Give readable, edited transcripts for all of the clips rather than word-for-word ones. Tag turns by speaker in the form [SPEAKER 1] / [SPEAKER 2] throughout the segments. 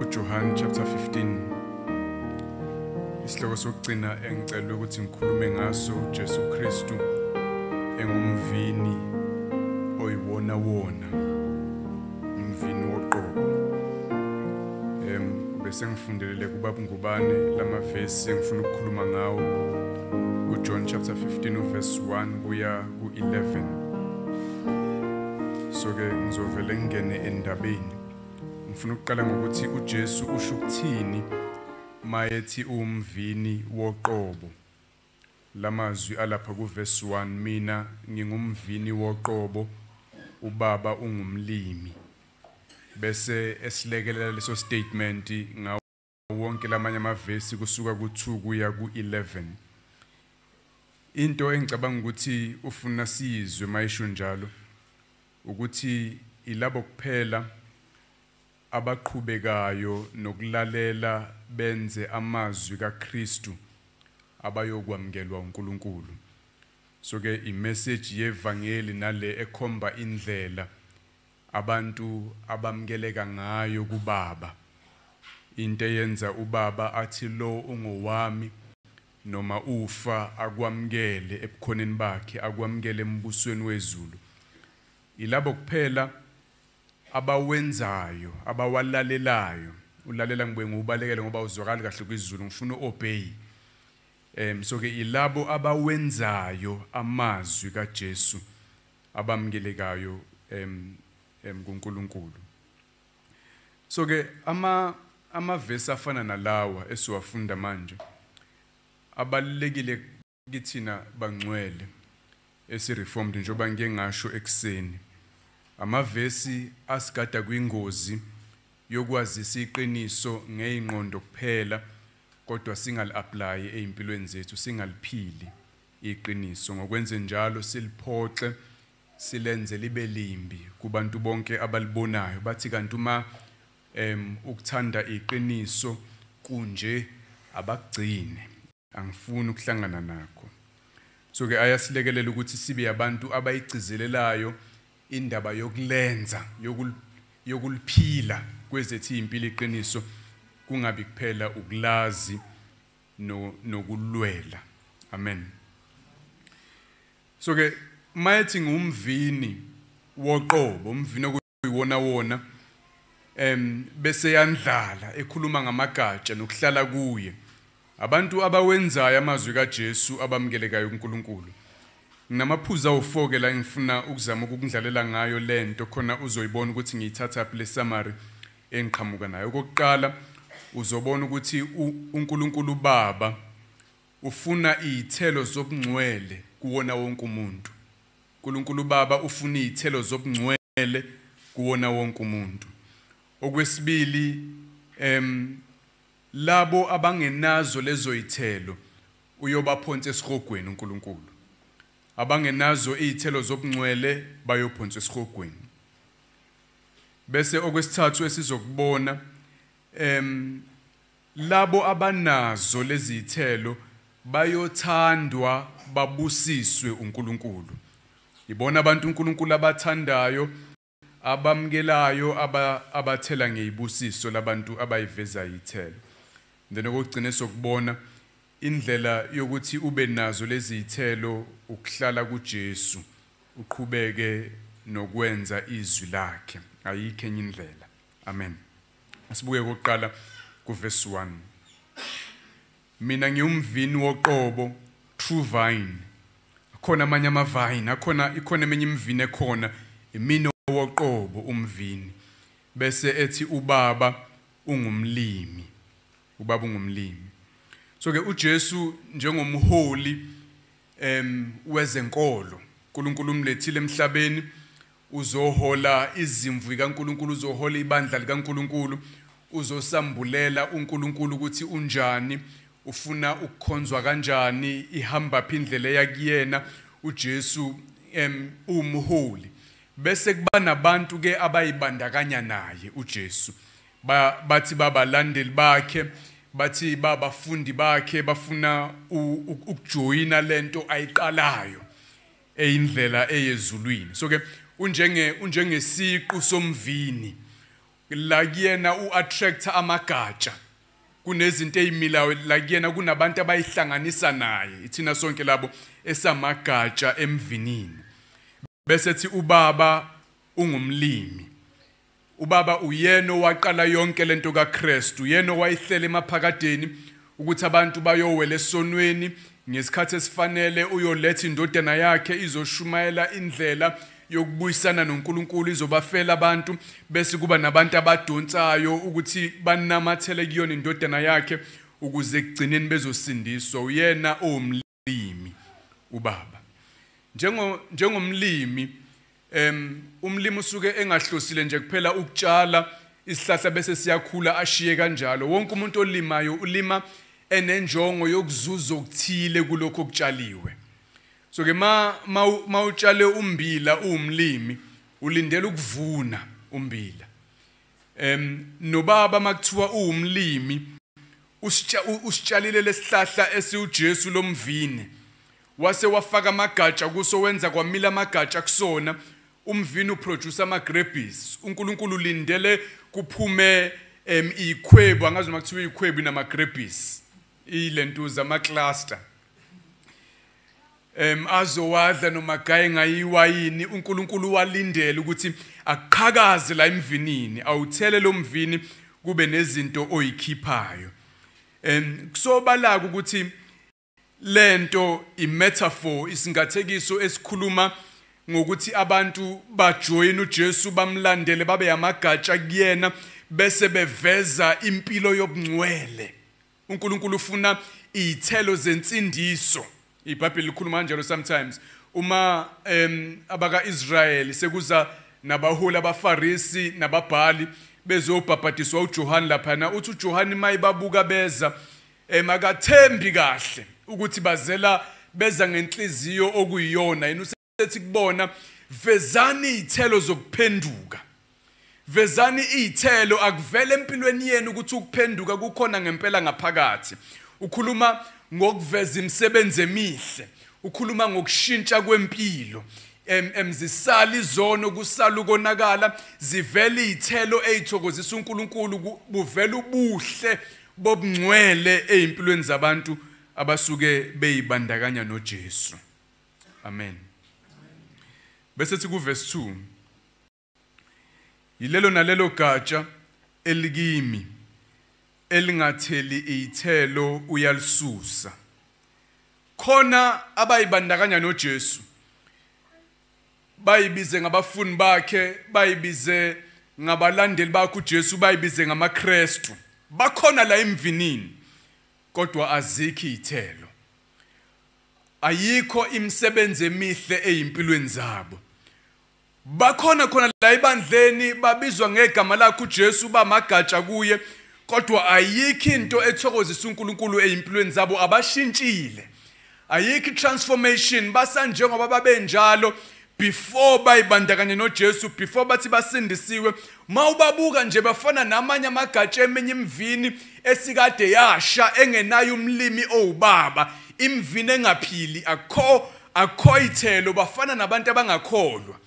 [SPEAKER 1] uJohn chapter 15. Isihloko sokugcina engicela ukuthi ngikhulume ngaso, Jesu Kristu engumvini oyiwona wona, umvini woqobo. Bese ngifundelele kubaba Ngubane lamavesi engifuna ukukhuluma ngawo, uJohn chapter 15 uverse 1 kuya ku-11. So ke ngizovele ngingene endabeni. Ngifuna ukuqala ngokuthi uJesu usho ukuthini mayethi umvini woqobo. Lamazwi alapha kuverse 1, mina ngingumvini woqobo, ubaba ungumlimi. Bese esilekelela leso statement ngawo wonke lamanye amavesi kusuka ku2 kuya ku11. Into engicabanga ukuthi ufuna siyizwe mayisho njalo ukuthi ilabo kuphela abaqhubekayo nokulalela benze amazwi kaKristu abayokwamukelwa uNkulunkulu. So ke imessage yevangeli nale ekhomba indlela abantu abamkeleka ngayo kubaba. Into eyenza ubaba athi lo ungowami noma ufa akwamukele ebukhoneni bakhe, akwamukele embusweni wezulu. Ilabo kuphela abawenzayo, abawalalelayo. Ulalela ngibuye ngiwubalekele ngoba uzwakali kahle kwiZulu, ngifuna uobey. So ke ilabo abawenzayo amazwi kaJesu abamkelekayo kuNkulunkulu. So ke amavesi afana nalawa esiwafunda manje abalulekile kithina bangcwele esireformed, njengoba ngike ngasho ekuseni. Amavesi asigada kwingozi yokwazisa iqiniso ngeyingqondo kuphela, kodwa singali-apply ezimpilweni zethu, singaliphili iqiniso. Ngokwenze njalo siliphoxe, silenze libe limbi kubantu bonke abalibonayo. Bathi kanti uma ukuthanda iqiniso kunje, abakugcine, angifuni ukuhlangana nakho. So ke ayasilekelela ukuthi sibe abantu abayigcizelelayo indaba yokulenza, yokuliphila kwezethu impilo iqiniso, kungabi kuphela ukulazi nokulwela. Amen. So ke mayethi ngumvini woqobo, umvini okuyiwona wona, bese yandlala ekhuluma ngamagatsha nokuhlala kuye. Abantu abawenzayo amazwi kaJesu abamukelekayo kuNkulunkulu. Nginamaphuzu awu4 ke la engifuna ukuzama ukukundlalela ngayo lento, khona uzoyibona ukuthi ngiyithatha phi le summary engiqhamuka nayo. Okokuqala, uzobona ukuthi uNkulunkulu Baba ufuna izithelo zobungcwele kuwona wonke umuntu. uNkulunkulu Baba ufuna izithelo zobungcwele kuwona wonke umuntu. Okwesibili, labo abangenazo lezo izithelo uyobaphonsa esihogweni uNkulunkulu. Abangenazo izithelo zobungcwele bayophonswa esihogweni. Bese okwesithathu esizokubona, labo abanazo lezi zithelo bayothandwa babusiswe uNkulunkulu. Ibona abantu uNkulunkulu abathandayo, abamkelayo, abathela ngezibusiso labantu abayiveza izithelo. Then okugcina sokubona indlela yokuthi ube nazo lezi zithelo ukuhlala kuJesu, uqhubeke nokwenza izwi lakhe. Ayikho enye indlela. Amen. Asibuke kokuqala kuverse 1. Mina ngiwumvini woqobo, true vine. Akhona amanye amavine, akhona, ikhona eminye imvini ekhona, imino woqobo umvini. Bese ethi ubaba ungumlimi. Ubaba ungumlimi. So ke uJesu njengomholi wezenkolo, uNkulunkulu umlethile emhlabeni, uzohola izimvu kaNkulunkulu, uzohola ibandla likaNkulunkulu, uzosambulela uNkulunkulu ukuthi unjani, ufuna ukukhonzwa kanjani, ihamba phi indlela yakuyena. uJesu umholi. Bese kuba nabantu ke abayibandakanya naye uJesu, bathi babalandeli bakhe, bathi babafundi bakhe, bafuna ukujoyina lento ayiqalayo eyindlela eyezulwini. So ke unjengesiqu somvini La kuyena uattracta amagatsha, kunezinto ezimilayo la kuyena, kunabantu abayihlanganisa naye, ithina sonke labo esamagatsha emvinini. Bese ethi ubaba ungumlimi. Ubaba uyena owaqala yonke lento kaKristu, uyena owayihlela emaphakadeni ukuthi abantu bayowela esonweni ngesikhathi esifanele, uyoletha indodana yakhe izoshumayela indlela yokubuyisana noNkulunkulu, izobafela abantu, bese kuba nabantu abadonsayo ukuthi banamathele kuyona indodana yakhe ukuze ekugcineni bezosindiswa. Uyena owumlimi ubaba. Njengomlimi, umlimi usuke engahlosile nje kuphela ukutshala isihlahla bese siyakhula ashiye kanjalo. Wonke umuntu olimayo ulima enenjongo yokuzuza okuthile kulokho okutshaliwe. So ke ma utshale umbila uwumlimi, ulindele ukuvuna umbila. Nobaba makuthiwa uwumlimi, usitshalile lesihlahla esiuJesu lomvini, wase wafaka amagatsha kuso, wenza kwamila amagatsha kusona. Umvini uproduce ama-grapes. uNkulunkulu ulindele kuphume ikhwebu, angazi noma kuthiwa ikhwebu nama-grapes, ilentuza ama-cluster azowadla noma gaye ngayiwayini. uNkulunkulu walindele ukuthi aqhakaze la emvinini, awuthele lo mvini kube nezinto oyikhiphayo. Kusobalaka ukuthi lento imetaphor, isingathekiso esikhuluma ngokuthi abantu bajoin uJesu, bamlandele, babe amagatsha kuyena, bese beveza impilo yobungcwele. uNkulunkulu ufuna izithelo zensindiso. iBhayibheli likhuluma kanjalo sometimes. Uma abaka-Israyeli sekuza nabaholi abaFarisi nababhali bezobhabhadiswa uJohane laphana, uthi uJohane mayibabuka beza, akathembi kahle ukuthi bazela beza ngenhliziyo okuyiyona. Yena usethi kubona, vezani izithelo zokuphenduka, vezani izithelo, akuvele empilweni yenu ukuthi ukuphenduka kukhona ngempela ngaphakathi. Ukhuluma ngokuveza imisebenzi emihle, ukhuluma ngokushintsha kwempilo. Zisala izono, kusala ukonakala, zivele izithelo ezithokozisa uNkulunkulu, buvela ubuhle bobungcwele ezimpilweni zabantu abasuke beyibandakanya noJesu. Amen. Bese sithi ku verse 2, yilelo nalelo gatsha elikimi elingatheli izithelo uyalisusa. Khona abayibandakanya noJesu bayibize ngabafundi bakhe, bayibize ngabalandeli bakhe uJesu, bayibize ngamaKristu, bakhona la emvinini, kodwa azikho izithelo, ayikho imisebenzi emihle ezimpilweni zabo. Bakhona khona la ebandleni, babizwa ngegama lakhe uJesu, bamagatsha kuye, kodwa ayikho into ethokozisa uNkulunkulu ezimpilweni zabo. Abashintshile, ayikho transformation, basanjengoba babenjalo before bayibandakanye noJesu, before bathi basindisiwe. Mawubabuka nje bafana namanye amagatsha eminye imvini esikade yasha, engenayo umlimi owubaba, imvini engaphili, akho ithelo, bafana nabantu abangakholwa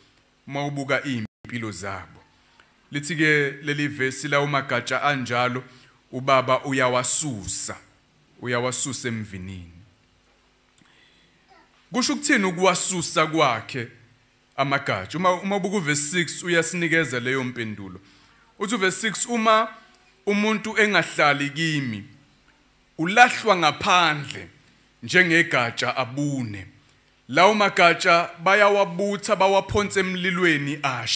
[SPEAKER 1] mawubuka impilo zabo. Lithi ke leli verse, lawo magatsha anjalo ubaba uyawasusa, uyawasusa emvinini. Kusho ukuthini ukuwasusa kwakhe amagatsha? Uma ubuka uverse 6 uyasinikeza leyo mpendulo. Uthi uverse 6, uma umuntu engahlali kimi ulahlwa ngaphandle njengegatsha abune. Lawo magatsha bayawabutha bawaphonse emlilweni ashe.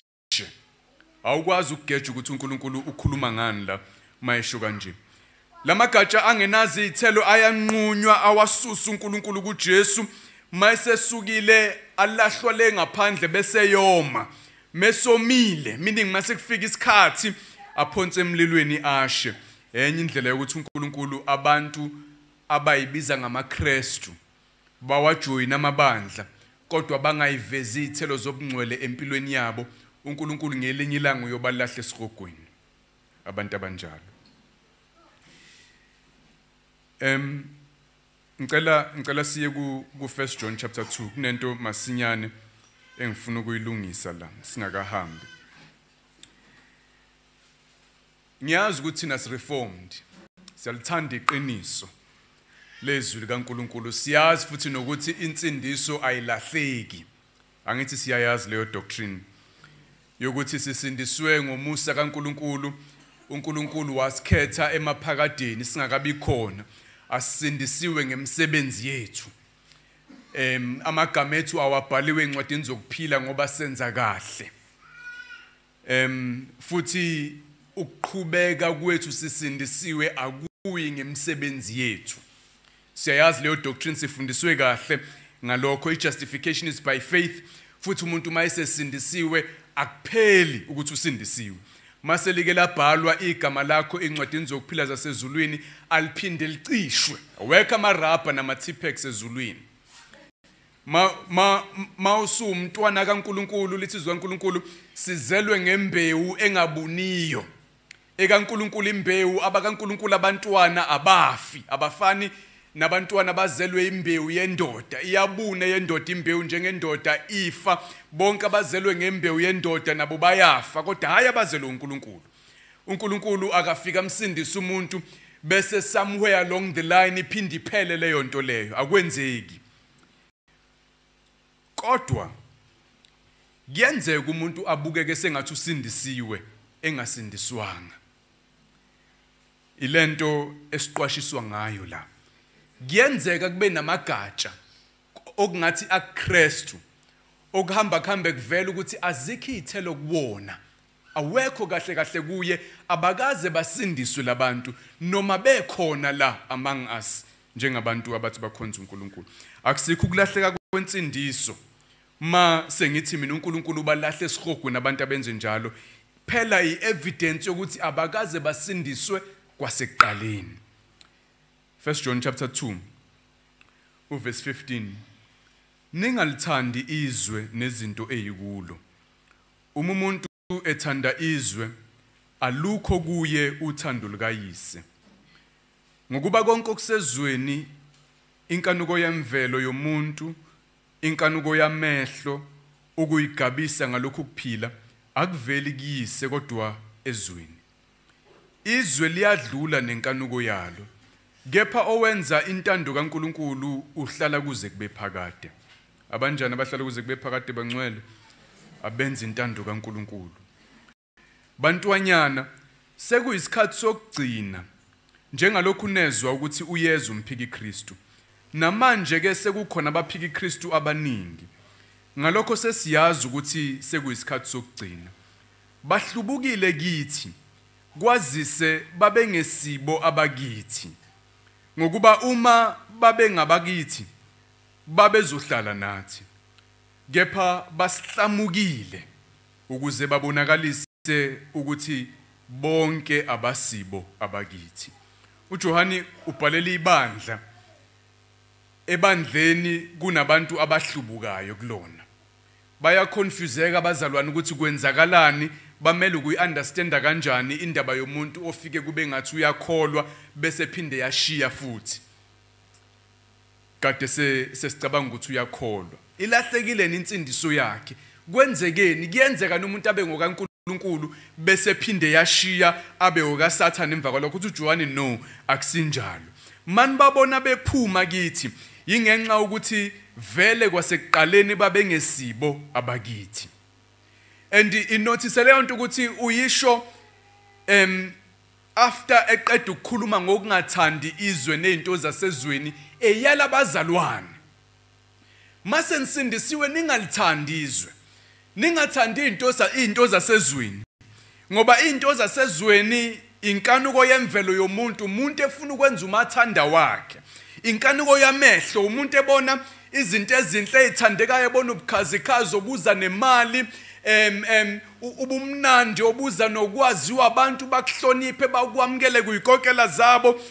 [SPEAKER 1] Awukwazi ukugeja ukuthi uNkulunkulu ukhuluma ngani la mayesho kanje. Lamagatsha angenazi izithelo ayanqunywa, awasusa uNkulunkulu kuJesu. Mayesesukile alahlwa le ngaphandle bese yoma, mesomile, meaning mase kufika isikhathi aphonse emlilweni ashe. Enye indlela yokuthi uNkulunkulu abantu abayibiza ngamaKristu bawajoyina amabandla kodwa bangayivezi izithelo zobungcwele empilweni yabo, uNkulunkulu ngelinye ilanga uyobalahla esihogweni abantu abanjalo. Ngicela siye ku 1 John chapter 2, kunento masinyane engifuna ukuyilungisa la singakahambi. Ngiyazi ukuthi thina si-reformed, siyalithanda iqiniso lezwi likaNkulunkulu, siyazi futhi nokuthi insindiso ayilahleki. Angithi siyayazi leyo doctrine yokuthi sisindiswe ngomusa kaNkulunkulu. uNkulunkulu wasikhetha emaphakadeni singakabi khona, asisindisiwe ngemisebenzi yethu. Amagama ethu awabhaliwe encwadini zokuphila ngoba senza kahle. Futhi ukuqhubeka kwethu sisindisiwe akuyi ngemisebenzi yethu. Siyayazi leyo doctrine, sifundiswe kahle ngalokho. I-justification is by faith, futhi umuntu uma esesindisiwe akupheli ukuthi usindisiwe. Mase like labhalwa igama lakho encwadini zokuphila zasezulwini, aliphinde licishwe. Awekho amarabha nama-Tipp-Ex ezulwini. Ma usumntwana kaNkulunkulu, lithi izwi kaNkulunkulu, sizelwe ngembewu engabuniyo. EkaNkulunkulu imbewu, abakaNkulunkulu abantwana abafi, abafani nabantwana abazelwe imbewu yendoda. Iyabuna yendoda imbewu, njengendoda ifa. Bonke abazelwe ngembewu yendoda nabo bayafa, kodwa hayi abazelwe uNkulunkulu. uNkulunkulu akafika amsindise umuntu bese somewhere along the line iphinde iphele leyo nto leyo, akwenzeki. Kodwa kuyenzeka umuntu abukeke sengathi usindisiwe engasindiswanga. Ilento esiqwashiswa ngayo la. Kuyenzeka kube namagatsha okungathi akuKristu, okuhamba kuhambe kuvela ukuthi azikho izithelo kuwona, awekho kahle kahle kuye, abakaze basindiswe labantu noma bekhona la among us njengabantu abathi bakhonza uNkulunkulu. Akusikho ukulahleka kwensindiso ma sengithi mina uNkulunkulu ubalahle esihogweni abantu abenze njalo. Phela i-evidence yokuthi abakaze basindiswe kwasekuqaleni. 1 John chapter 2 uverse 15: ningalithandi izwe nezinto ezikulo. Uma umuntu ethanda izwe, alukho kuye uthando lukaYise. Ngokuba konke okusezweni, inkanuko yemvelo yomuntu, inkanuko yamehlo, ukuyigabisa ngalokhu kuphila, akuveli kuyise kodwa ezweni. Izwe liyadlula nenkanuko yalo, kepha owenza intando kaNkulunkulu uhlala kuze kube phakade. Abanjani abahlala kuze kube phakade bangcwele? Abenza intando kaNkulunkulu. Bantwanyana, sekuyisikhathi sokugcina, njengalokhu nezwa ukuthi uyeza umphiki Kristu. Namanje ke sekukhona abaphiki Kristu abaningi. Ngalokho sesiyazi ukuthi sekuyisikhathi sokugcina. Bahlubukile kithi, kwazise babengesibo abakithi. Ngokuba uma babengabakithi, babezohlala nathi. Kepha basihlamukile ukuze babonakalise ukuthi bonke abasibo abakithi. uJohani ubhalela ibandla. Ebandleni kunabantu abahlubukayo kulona. Bayaconfuseka abazalwane ukuthi kwenzakalani, bamele ukuyi-understanda kanjani indaba yomuntu ofike kube ngathi uyakholwa bese phinde yashiya futhi. Kade sesicabanga ukuthi uyakholwa. Ilahlekile insindiso yakhe. Kwenzekeni? Kuyenzeka nomuntu abe ngokaNkulunkulu bese phinde yashiya abe okaSathane emva kwalokho. Uthi uJohani no, akusinjalo. Mani babona bephuma kithi ingenxa ukuthi vele kwasekuqaleni babengesibo abakithi. And inotice leyo nto ukuthi uyisho after eqeda ukukhuluma ngokungathandi izwe nezinto zasezweni, eyala abazalwane. Mase nisindisiwe ningalithandi izwe, ningathandi izinto zasezweni, ngoba izinto zasezweni inkanuko yemvelo yomuntu, umuntu efuna ukwenza umathanda wakhe, inkanuko yamehlo, umuntu ebona izinto ezinhle ezithandekayo, ebona ubukhazikhazi obuza nemali, ubumnandi obuza nokwaziwa abantu bakuhloniphe bakwamukele kuyikokela zabo,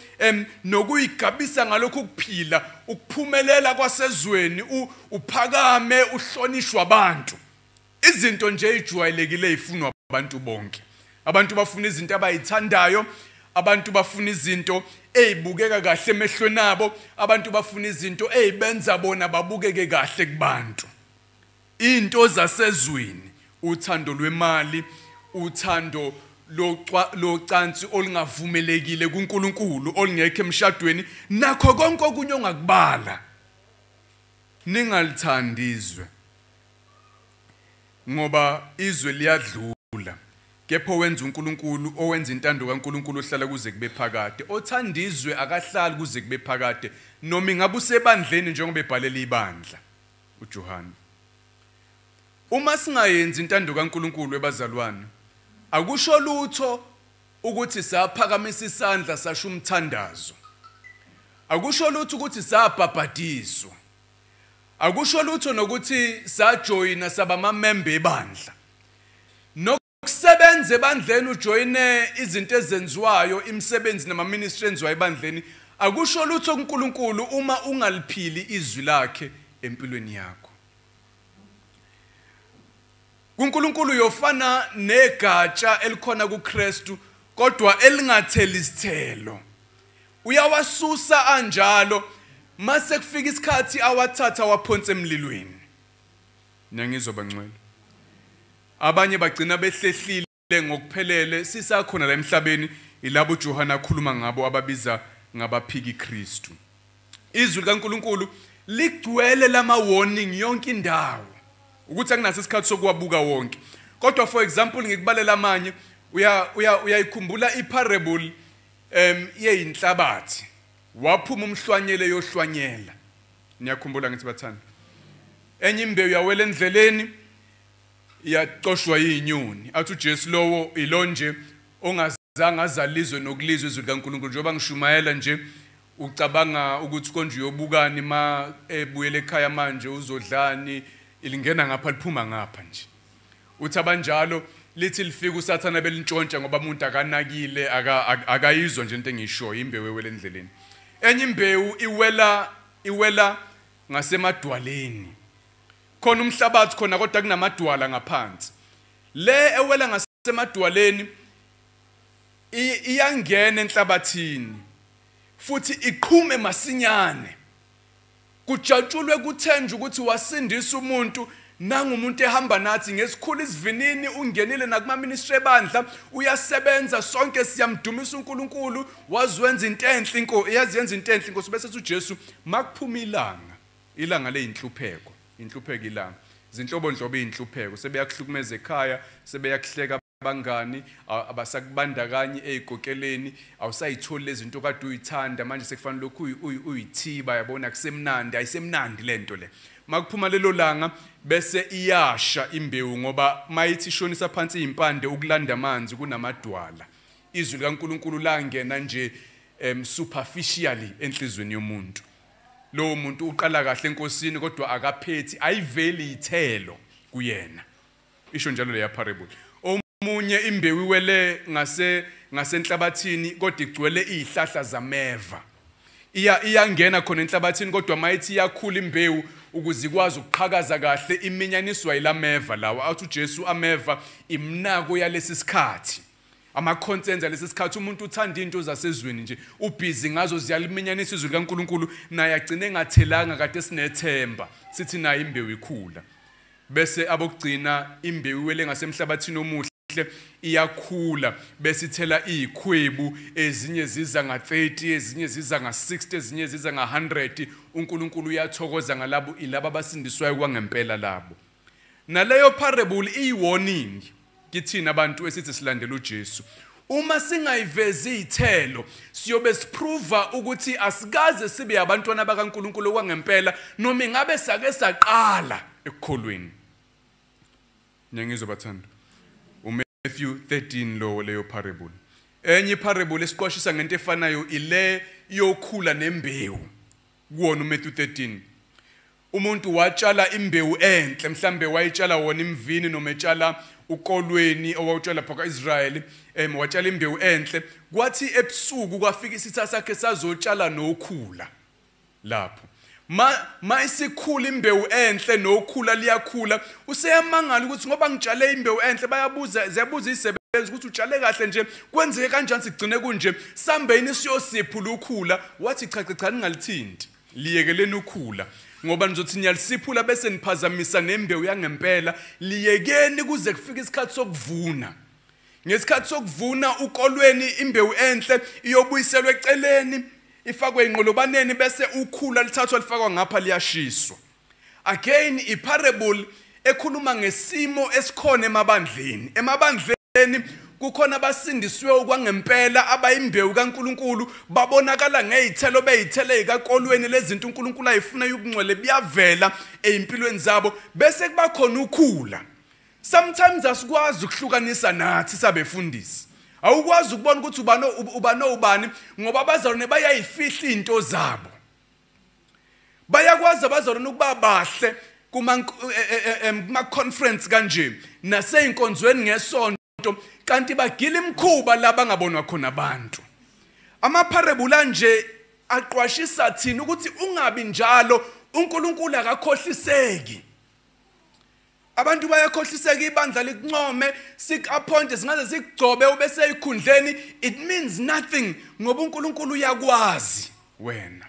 [SPEAKER 1] nokuyigabisa ngalokhu ukuphila, ukuphumelela kwasezweni, uphakame uhlonishwa abantu. Izinto nje ejwayelekile ifunwa abantu bonke. Abantu bafuna izinto abayithandayo, abantu bafuna izinto ezibukeka kahle emehlweni abo, abantu bafuna izinto ezibenza bona babukeke kahle kubantu. Into zasezweni, uthando lwemali, uthando locansi olungavumelekile kuNkulunkulu, olungekho emshadweni, nakho konke okunye ongakubala. Ningalithandi izwe, ngoba izwe liyadlula, kepha owenza uNkulunkulu, owenza intando kaNkulunkulu ohlala kuze kube phakade. Othanda izwe akahlali kuze kube phakade, noma ingabe usebandleni njengoba ebhalela ibandla uJohane. Uma singayenzi intando kaNkulunkulu ebazalwane, akusho lutho ukuthi saphakamisa isandla sasho umthandazo, akusho lutho ukuthi sabhabhadiswa, akusho lutho nokuthi sajoyina saba amamembe ebandla. Nokusebenza ebandleni ujoyine izinto ezenziwayo, imisebenzi namaministry enziwayo ebandleni, akusho lutho kuNkulunkulu uma ungaliphili izwi lakhe empilweni yakho. KuNkulunkulu uyofana negatsha elikhona kuKristu kodwa elingatheli isithelo. Uyawasusa anjalo, mase kufika isikhathi awathatha waphonsa emlilweni. Niyangizwa bangcwele? Abanye bagcina behlehlile ngokuphelele, sisakhona la emhlabeni, ilabo uJohane akhuluma ngabo ababiza ngabaphiki Kristu. Izwi likaNkulunkulu ligcwele lama warning yonke indawo, ukuthi akunaso isikhathi sokuwabuka wonke. Kodwa for example ngikubalela amanye, uyayikhumbula iparable yeyinhlabathi, waphuma umhlwanyele yohlwanyela. Niyakhumbula ngithi bathanda? Enye imbewu yawela endleleni, iyacoshwa yinyoni. Athi uJesu lowo ilonje ongazange azalizwe nokulizwe izwi likaNkulunkulu. Njengoba ngishumayela nje, ucabanga ukuthi konje uyobukani ma ebuyele ekhaya manje, uzodlani, ilingena ngapha liphuma ngapha nje. Uthi abanjalo lithi lifika uSathana belintshontsha ngoba umuntu akanakile, akayizwa nje into engishoyo, imbewu ewela endleleni. Enye imbewu iwela ngasemadwaleni. Khona umhlabathi khona kodwa kunamadwala ngaphansi. Le ewela ngasemadwaleni iyangena enhlabathini futhi iqhume masinyane. Kujatshulwe kuthenjwe ukuthi wasindisa umuntu, nangumuntu ehamba nathi ngesikhulu isivinini, ungenile nakuma ministry ebandla, uyasebenza, sonke siyamdumisa uNkulunkulu, waziwenza into enhle inkosi, yaziyenza into enhle inkosi. Bese uJesu makuphuma ilanga, ilanga leyinhlupheko, inhlupheko ilanga, zinhlobonhlobo inhlupheko, sebeyakuhlukumeza ekhaya, sebeyakuhleka abangani, abasakubandakanyi ey'kokeleni, awusayitholi lezi zinto kade uyithanda, manje sekufanele lokhu uyithiba, yabona kusemnandi, ayisemnandi lento le. Makuphuma lelo langa bese iyasha imbewu, ngoba mayithi ishonisa phansi impande ukulanda amanzi kunamadwala. Izwi likaNkulunkulu langena nje superficially enhlizweni yomuntu. Lowo muntu uqala kahle enkosini kodwa akaphethi, ayiveli ithelo kuyena. Isho njalo leya parable. Omunye imbewu iwele ngasenhlabathini kodwa igcwele izihlahla zameva. Iyangena khona enhlabathini kodwa mayithi iyakhula imbewu ukuze ikwazi ukuqhakaza kahle, iminyaniswa yilameva lawa. Athi uJesu ameva imnako yalesi sikhathi, ama-concerns alesi sikhathi. Umuntu uthanda into zasezweni nje, ubhizi ngazo, ziyaliminyanisa izwi likaNkulunkulu, naye agcine engathelanga kade sinethemba sithi naye imbewu ikhula. Bese abokugcina imbewu iwele ngasemhlabathini omuhle, iyakhula bese ithela izikhwebu, ezinye ziza nga-30, ezinye ziza nga-60, ezinye ziza nga-100. uNkulunkulu uyathokoza ngalabo, ilabo abasindiswayo kwangempela labo. Naleyo parable iyi-warning kithina abantu esithi silandela uJesu. Uma singayivezi izithelo, siyobe siprova ukuthi asikaze sibe abantwana bakaNkulunkulu kwangempela, noma ingabe sake saqala ekukholweni. Niyangizwa bathanda? Matthew 13 lo leyo parable. Enye parable esiqwashisa ngento efanayo ile yokhula nembewu. Kuwona uMatthew 13. Umuntu watshala imbewu enhle, mhlambe wayitshala wona imvini noma etshala ukolweni owawutshala phaka Israel, watshala imbewu enhle. Kwathi ebusuku kwafika isitha sakhe sazotshala nokhula lapho. Ma isikhula imbewu enhle nokhula liyakhula, useyamangala ukuthi ngoba ngitshale imbewu enhle, bayabuza, ziyabuza izisebenzi ukuthi utshale kahle nje, kwenzeke kanjani sigcine kunje, sambe yini siyosiphula ukhula? Wathi cha cha cha, ningalithinti, liyekeleni ukhula, ngoba nizothi niyalisiphula bese niphazamisa nembewu yangempela, liyekeni kuze kufike isikhathi sokuvuna. Ngesikhathi sokuvuna ukolweni imbewu enhle iyobuyiselwa eceleni, ifakwe inqolobaneni bese ukhula lithathwa lifakwa ngapha liyashiswa. Again iparable ekhuluma ngesimo esikhona emabandleni. Emabandleni kukhona abasindisiwe okwangempela abayimbewu kaNkuluNkulu, babonakala ngezithelo beyithele ikakolweni lezinto uNkulunkulu ayifuna yokungcwele biyavela ezimpilweni zabo, bese kuba khona ukhula. Sometimes asikwazi ukuhlukanisa nathi sabefundisi. Awukwazi ukubona ukuthi ubani ubani ngoba abazalwane bayayifihla into zabo. Bayakwazi abazalwane ukuba bahle kuma conference kanje naseyinkonzweni ngesonto, kanti bagila imkhuba labangabonwa khona abantu. Amapharebula nje aqwashisa thina ukuthi ungabi njalo, uNkulunkulu akakhohliseki. Abantu bayakhohliseka, ibandla likuncome, sik-appointe, singaze sikugcobe ube seyikhundleni, it means nothing ngoba uNkulunkulu uyakwazi wena.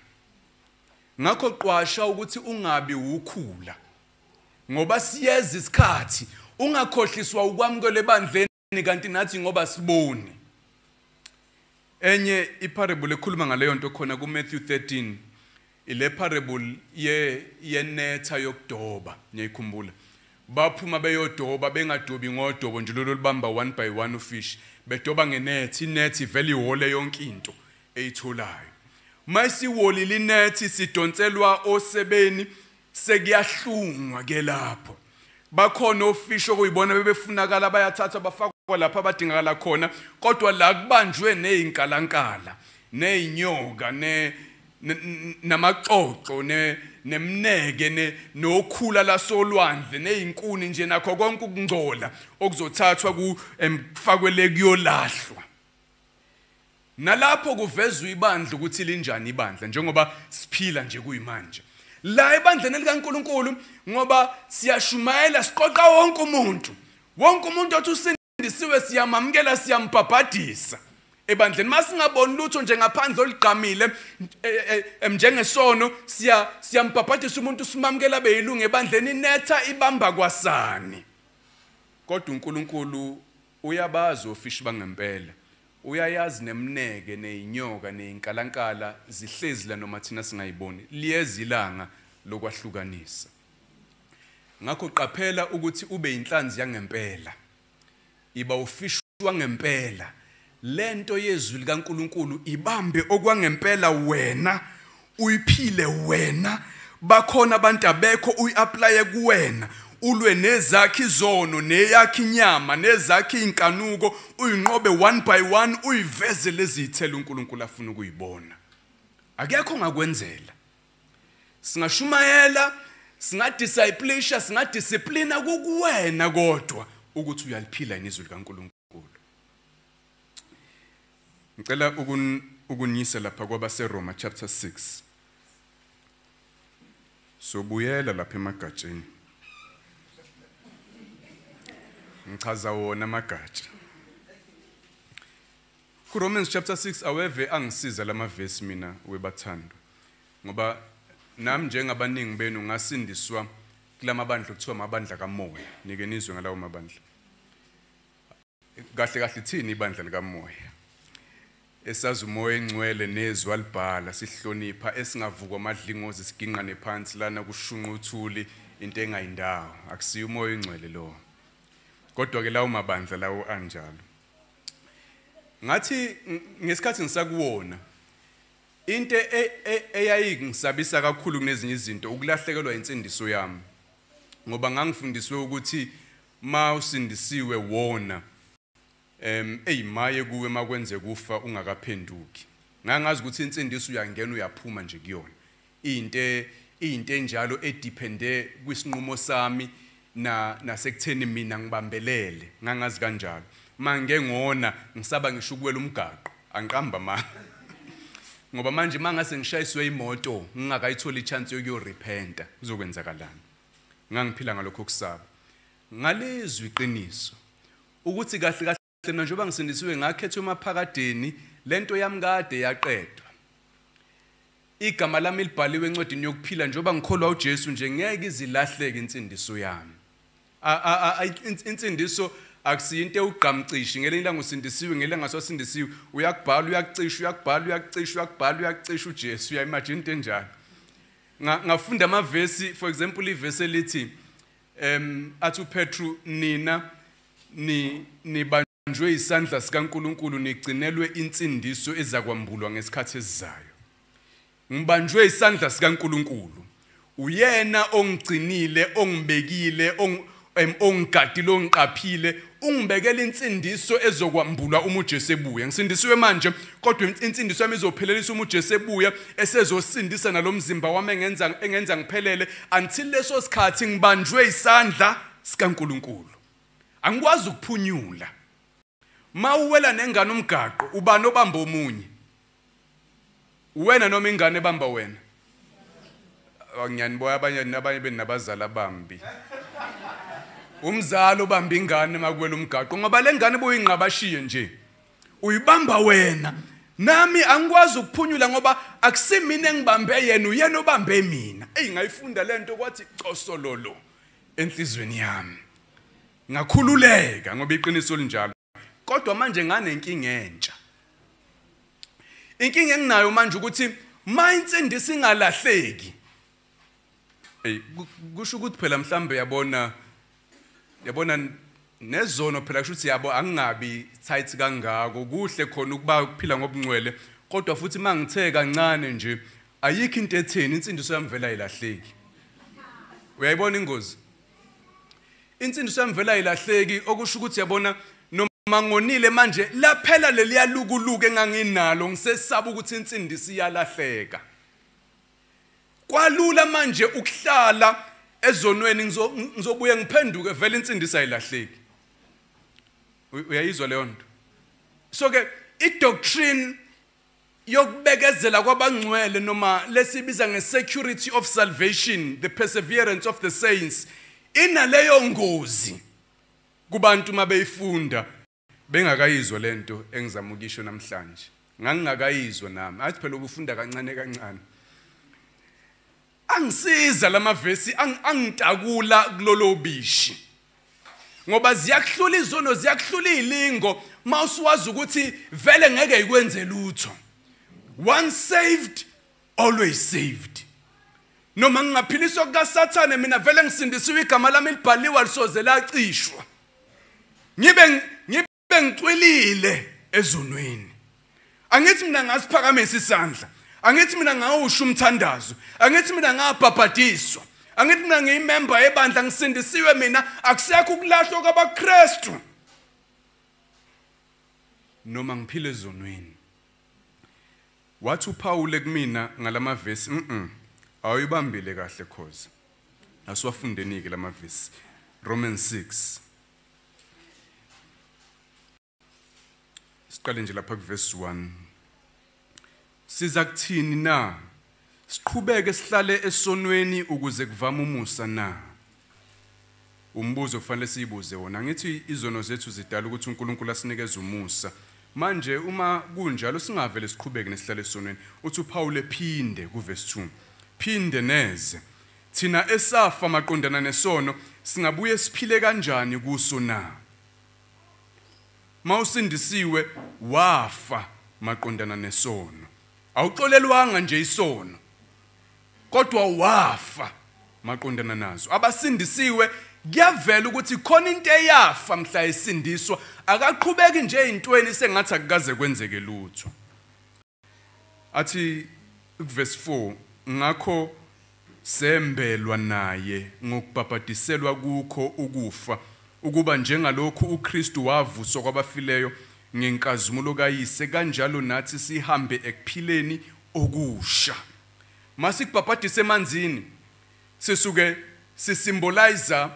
[SPEAKER 1] Ngakho qwasha ukuthi ungabi ukhula, ngoba siyeza isikhathi ungakhohliswa ukwamukela ebandleni kanti nathi ngoba siboni. Enye iparable ekhuluma ngaleyo nto khona kuMatthew 13, ile parable yenetha yokudoba, niyayikhumbula. Baphuma beyodoba, bengadobi ngodobo nje lolu libamba one by one ufish, bedoba ngenethi, inethi ivele ihole yonke into eyitholayo. Mayisiwolile inethi sidonselwa osebeni, sekuyahlungwa ke lapho. Bakhona ofish okuyibona bebefunakala, bayathathwa bafakwa lapha abadingakala khona, kodwa la kubanjwe nezinkalankala, nezinyoka, namaxoxo, nemneke, nokhula lasolwandle, nezinkuni nje, nakho konke ukungcola okuzothathwa kufakwe le kuyolahlwa. Nalapho kuvezwa ibandla ukuthi linjani ibandla njengoba siphila nje kuyimanje. La ebandleni likaNkuluNkulu ngoba siyashumayela, siqoqa wonke umuntu. Wonke umuntu othi usindisiwe siyamamukela, siyambhabhadisa ebandleni. Masingaboni lutho nje ngaphandle oligqamile njengesono, siyambhabhadisa umuntu, simamukela beyilungu ebandleni. Inetha ibamba kwasani. Kodwa uNkulunkulu uyabazi ofishi bangempela, uyayazi nemneke neyinyoka neyinkalankala zihlezi la noma thina singayiboni. Liyeza ilanga lokwahlukanisa. Ngakho qaphela ukuthi ube inhlanzi yangempela, iba ufishi wangempela. Lento yezwi likaNkuluNkulu ibambe okwangempela wena, uyiphile wena. Bakhona abantu abekho, uyiapply kuwena, ulwe nezakhi izono, neyakhi inyama, nezakhi inkanuko, uyinqobe one by one, uyiveze lezi zithelo uNkulunkulu afuna ukuyibona. Akekho ongakwenzela. Singashumayela, singadisciplisha, singadisciplina, kukuwena kodwa ukuthi uyaliphila yini izwi likaNkulunkulu. Ngicela ukunyisa lapha kwabaseRoma chapter 6. Sobuyela lapha emagatsheni. Ngichaza wona amagatsha. KuRomans chapter 6 aweve angisiza lamavesi mina webathando. Ngoba nami njengabaningi benu ngasindiswa kulamabandla okuthiwa amabandla kamoya. Nike nizwe ngalawo mabandla. Kahle kahle thini ibandla likamoya? Esazi umoya engcwele nezwi alibhala, sihlonipha, esingavukwa amadlingozi siginqane phansi lana kushunqa uthuli, into engayindawo. Akusiyo umoya engcwele lo. Kodwa ke lawo mabandla lawo anjalo. Ngathi ngesikhathi ngisakuwona, into eyayingisabisa kakhulu kunezinye izinto ukulahlekelwa insindiso yami. Ngoba ngangifundiswe ukuthi mawusindisiwe wona, eyimaye kuwe makwenze kufa ungakaphenduki. Ngangazi ukuthi insindiso uyangena uyaphuma nje kuyona. Into enjalo edepende kwisinqumo sami nasekutheni mina ngibambelele. Ngangazi kanjalo. Mangeke ngona ngisaba ngisho ukuwela umgaqo, angiqamba manga. Ngoba manje mangase ngishayiswe imoto ngingakayitholi ichance yokuyorepenta, kuzokwenzakalani? Ngangiphila ngalokho kusaba. Ngalezwi iqiniso ukuthi kahle kahle mina njengoba ngisindisiwe ngakhethwa emaphakadeni, lento yami kade yaqedwa. Igama lami libhaliwe encwadini yokuphila, njengoba ngikholwa uJesu nje ngeke izilahleke insindiso yami. Insindiso Akusiyinto ewugqamcishi ngelinye ilanga usindisiwe, ngelinye ilanga sosindisiwe, uyakubhala uyakucisha, uyakubhala uyakucisha, uyakubhala uyakucisha uJesu. Uya-imagine into enjalo? Ngafunda amavesi, for example ivesi elithi athi uPetru, nina nibanjwe isandla sikaNkuluNkulu, nigcinelwe insindiso ezakwambulwa ngesikhathi esizayo. Ngibanjwe isandla sikaNkuluNkulu, uyena ongigcinile, ongibekile, ongigadile, ongiqaphile, ungibekela insindiso ezokwambulwa uma uJesu ebuya. Ngisindisiwe manje, kodwa insindiso yami izophelelisa uma uJesu ebuya, esezosindisa nalomzimba wami engenza ngiphelele. Until leso sikhathi ngibanjwe isandla sikaNkuluNkulu, angikwazi ukuphunyula. Mawuwela nengane umgaqo, ubani obamba omunye? Wena noma ingane ebamba wena? Ngiyaniboya abanye benabazali abambi. Umzali obamba ingane makuwela umgaqo, ngoba le ngane buyinqabashiye nje, uyibamba wena. Nami angikwazi ukuphunyula ngoba akusimina engibambe yena, uyena obambe mina. Eyi, ngayifunda lento kwathi cosololo enhlizweni yami, ngakhululeka ngoba iqiniso linjalo. Kodwa manje nganenkinga entsha. Inkinga enginayo manje ukuthi ma insindiso ingalahleki, hey, kusho ukuthi phela mhlambe yabona nezono phela, kusho ukuthi yabo angingabi tight kangako, kuhle khona ukuba ukuphila ngobungcwele, kodwa futhi mangithe kancane nje ayikho into etheni, insindiso yami vele ayilahleki. Uyayibona ingozi? Insindiso yami vele ayilahleki, okusho ukuthi yabona noma ngonile manje laphela leliyalukuluke enganginalo, ngisesaba ukuthi insindiso iyalahleka. Kwalula manje ukuhlala ezonweni, ngizobuye ngiphenduke, vele insindiso ayilahleki. Uyayizwa leyo nto? So ke i-doctrine yokubekezela kwabangcwele, noma lesibiza nge-security of salvation, the perseverance of the saints, inaleyo ngozi kubantu mabeyifunda bengakayizwa lento engizama ukisho namhlanje. Ngangingakayizwa nami, athi phela ubufunda kancane kancane. Angisiza lamavesi, angitakula kulolo bishi, ngoba ziyakuhlula izono, ziyakuhlula izilingo mawusuwazi ukuthi vele ngeke ikwenze lutho. Once saved, always saved. Noma ngingaphiliswa kukaSathane, mina vele ngisindisiwe, igama lami libhaliwe lisoze lacishwa. Ngibe ngicwilile ezonweni. Angithi mina ngasiphakamisa isandla, angithi mina ngawusho umthandazo, angithi mina ngabhabhadiswa, angithi mina ngiyimember yebandla, ngisindisiwe mina, akusekho ukulahlwa kwabaKristu. Noma ngiphile ezonweni. Wathi uPaul kumina ngalamavesi, awuyibambile kahle khoza. Asiwafundeni ke lamavesi. Romans 6. Siqale nje lapha kuverse 1. Siza kuthini na? Siqhubeke sihlale esonweni ukuze kuvame umusa na? Umbuzo kufanele siyibuze wona. Ngithi izono zethu zidala ukuthi uNkulunkulu asinikeze umusa. Manje uma kunjalo singavele siqhubeke nesihlale esonweni. Uthi uPaul ephinde kuverse 2. Phinde neze. Thina esafa maqondana nesono singabuye siphile kanjani kuso na? Mawusindisiwe wafa maqondana nesono. Awuxolelwanga nje isono, kodwa wafa maqondana nazo. Abasindisiwe kuyavela ukuthi khona into eyafa mhla esindiswa, akaqhubeki nje ezintweni sengathi akukaze kwenzeke lutho. Athi kuverse 4, ngakho sembelwa naye ngokubhabhadiselwa kukho ukufa, ukuba njengalokhu uKristu wavuswa kwabafileyo ngenkazimulo kaYise, kanjalo nathi sihambe ekuphileni okusha. Masikubhabhadise emanzini, sisuke sisymbolize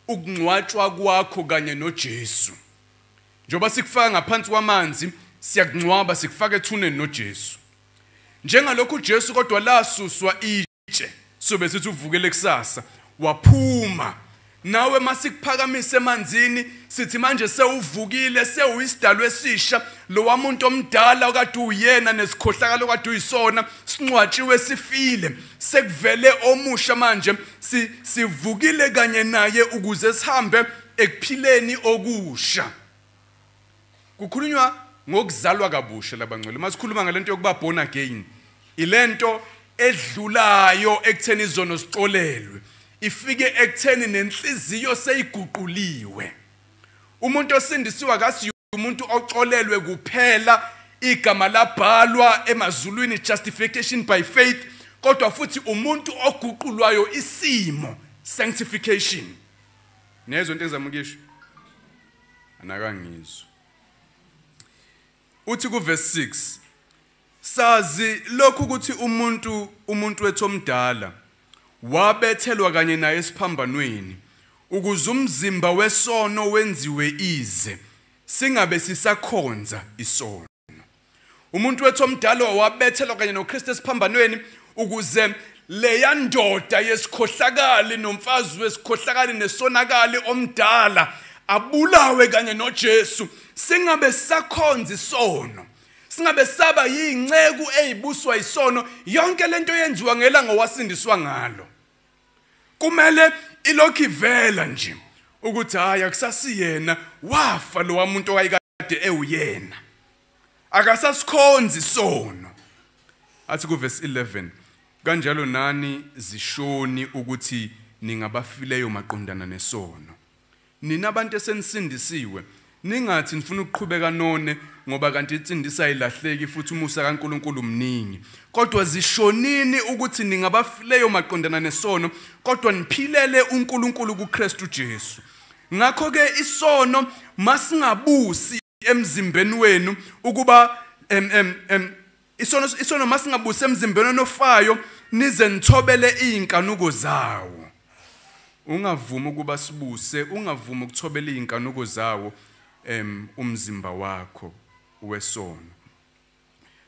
[SPEAKER 1] ukungcwatshwa kwakho kanye noJesu. Njengoba sikufaka ngaphansi kwamanzi, siyakungcwaba, sikufaka ethuneni noJesu. Njengalokhu uJesu kodwa lasuswa itshe, sobe sithi uvukele kusasa, waphuma. Nawe masikuphakamisa emanzini, sithi manje sewuvukile, sewuyisidalwa esisha, lo muntu omdala okade uyena nesikhohlakalo okade uyisona sincwatshiwe, sifile, sekuvele omusha manje, sivukile kanye naye ukuze sihambe ekuphileni okusha. Kukhulunywa ngokuzalwa kabusha labangcwele. Masikhuluma ngalento yokuba born again, ilento edlulayo ekutheni izono sixolelwe, ifike ekutheni nenhliziyo seyiguquliwe. Umuntu osindisiwe akasiyo umuntu oxolelwe kuphela, igama labhalwa emazulwini, justification by faith, kodwa futhi umuntu oguqulwayo isimo, sanctification. Nezwe into engizama ukuyisho? Anakangizwa. Uthi ku verse 6, sazi lokhu ukuthi umuntu wethu omdala wabethelwa kanye naye esiphambanweni ukuze umzimba wesono wenziwe ize, singabe sisakhonza isono. Umuntu wethu omdala wabethelwa kanye noKristu esiphambanweni ukuze leya ndoda yesikhohlakali nomfazi wesikhohlakali nesonakali omdala abulawe kanye noJesu, singabe sakhonza isono, singabe saba yinceku eyibuswa isono. Yonke lento yenziwa ngelanga wasindiswa ngalo. Kumele ilokhu ivela nje ukuthi hayi, akusasiyena, wafa lo muntu owayekade ewuyena, akasasikhonzi isono. Athi ku verse 11, kanjalo nani zishoni ukuthi ningabafileyo maqondana nesono. Nina abantu esenisindisiwe, ningathi nifuna ukuqhubeka none, ngoba kanti insindisa ayilahleki futhi umusa kaNkulunkulu mningi. Kodwa zishonini ukuthi ningabafileyo maqondana nesono, kodwa niphilele uNkulunkulu kuKristu Jesu. Ngakho ke isono masingabusi emzimbeni wenu ukuba isono masingabusi emzimbeni onofayo, nize nithobele izinkanuko zawo. Ungavumi ukuba sibuse, ungavumi ukuthobela izinkanuko zawo umzimba wakho wesono.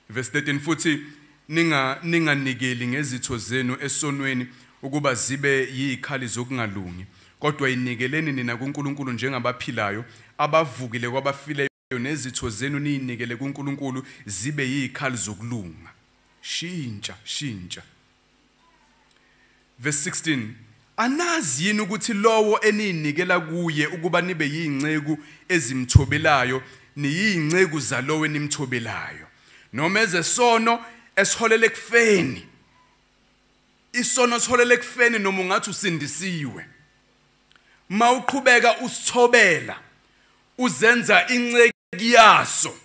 [SPEAKER 1] Verse 13, futhi ninganikeli ngezitho zenu esonweni ukuba zibe yizikhali zokungalungi, kodwa inikeleni nina kuNkulunkulu njengabaphilayo abavukile kwabafileyo, nezitho zenu niyinikele kuNkulunkulu zibe yizikhali zokulunga. Shintsha, shintsha. Verse 16, anazi yini ukuthi lowo eniyinikela kuye ukuba nibe yinceku ezimthobelayo, niyinceku zalowo enimthobelayo, noma ezesono esiholele ekufeni. Isono siholele ekufeni noma ungathi usindisiwe. Mawuqhubeka usithobela, uzenza inceku yaso,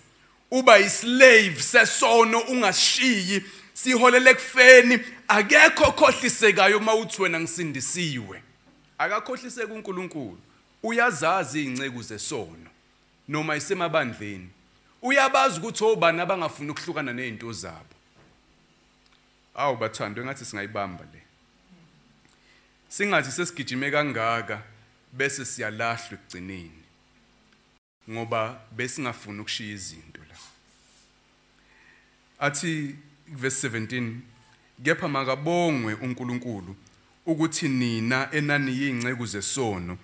[SPEAKER 1] uba islave sesono, ungashiyi, siholele ekufeni. Akekho okhohlisekayo mawuthi wena ngisindisiwe. Akakhohliseki uNkulunkulu. Uyazazi izinceku zesono noma isemabandleni, uyabazi ukuthi obani abangafuni ukuhlukana nezinto zabo. Awu bathandwe, ngathi singayibamba le. Singathi sesigijime kangaka bese siyalahlwa ekugcineni, ngoba besingafuni ukushiya izinto la. Athi verse 17, kepha makabongwe uNkulunkulu ukuthi nina enaniyinceku zesono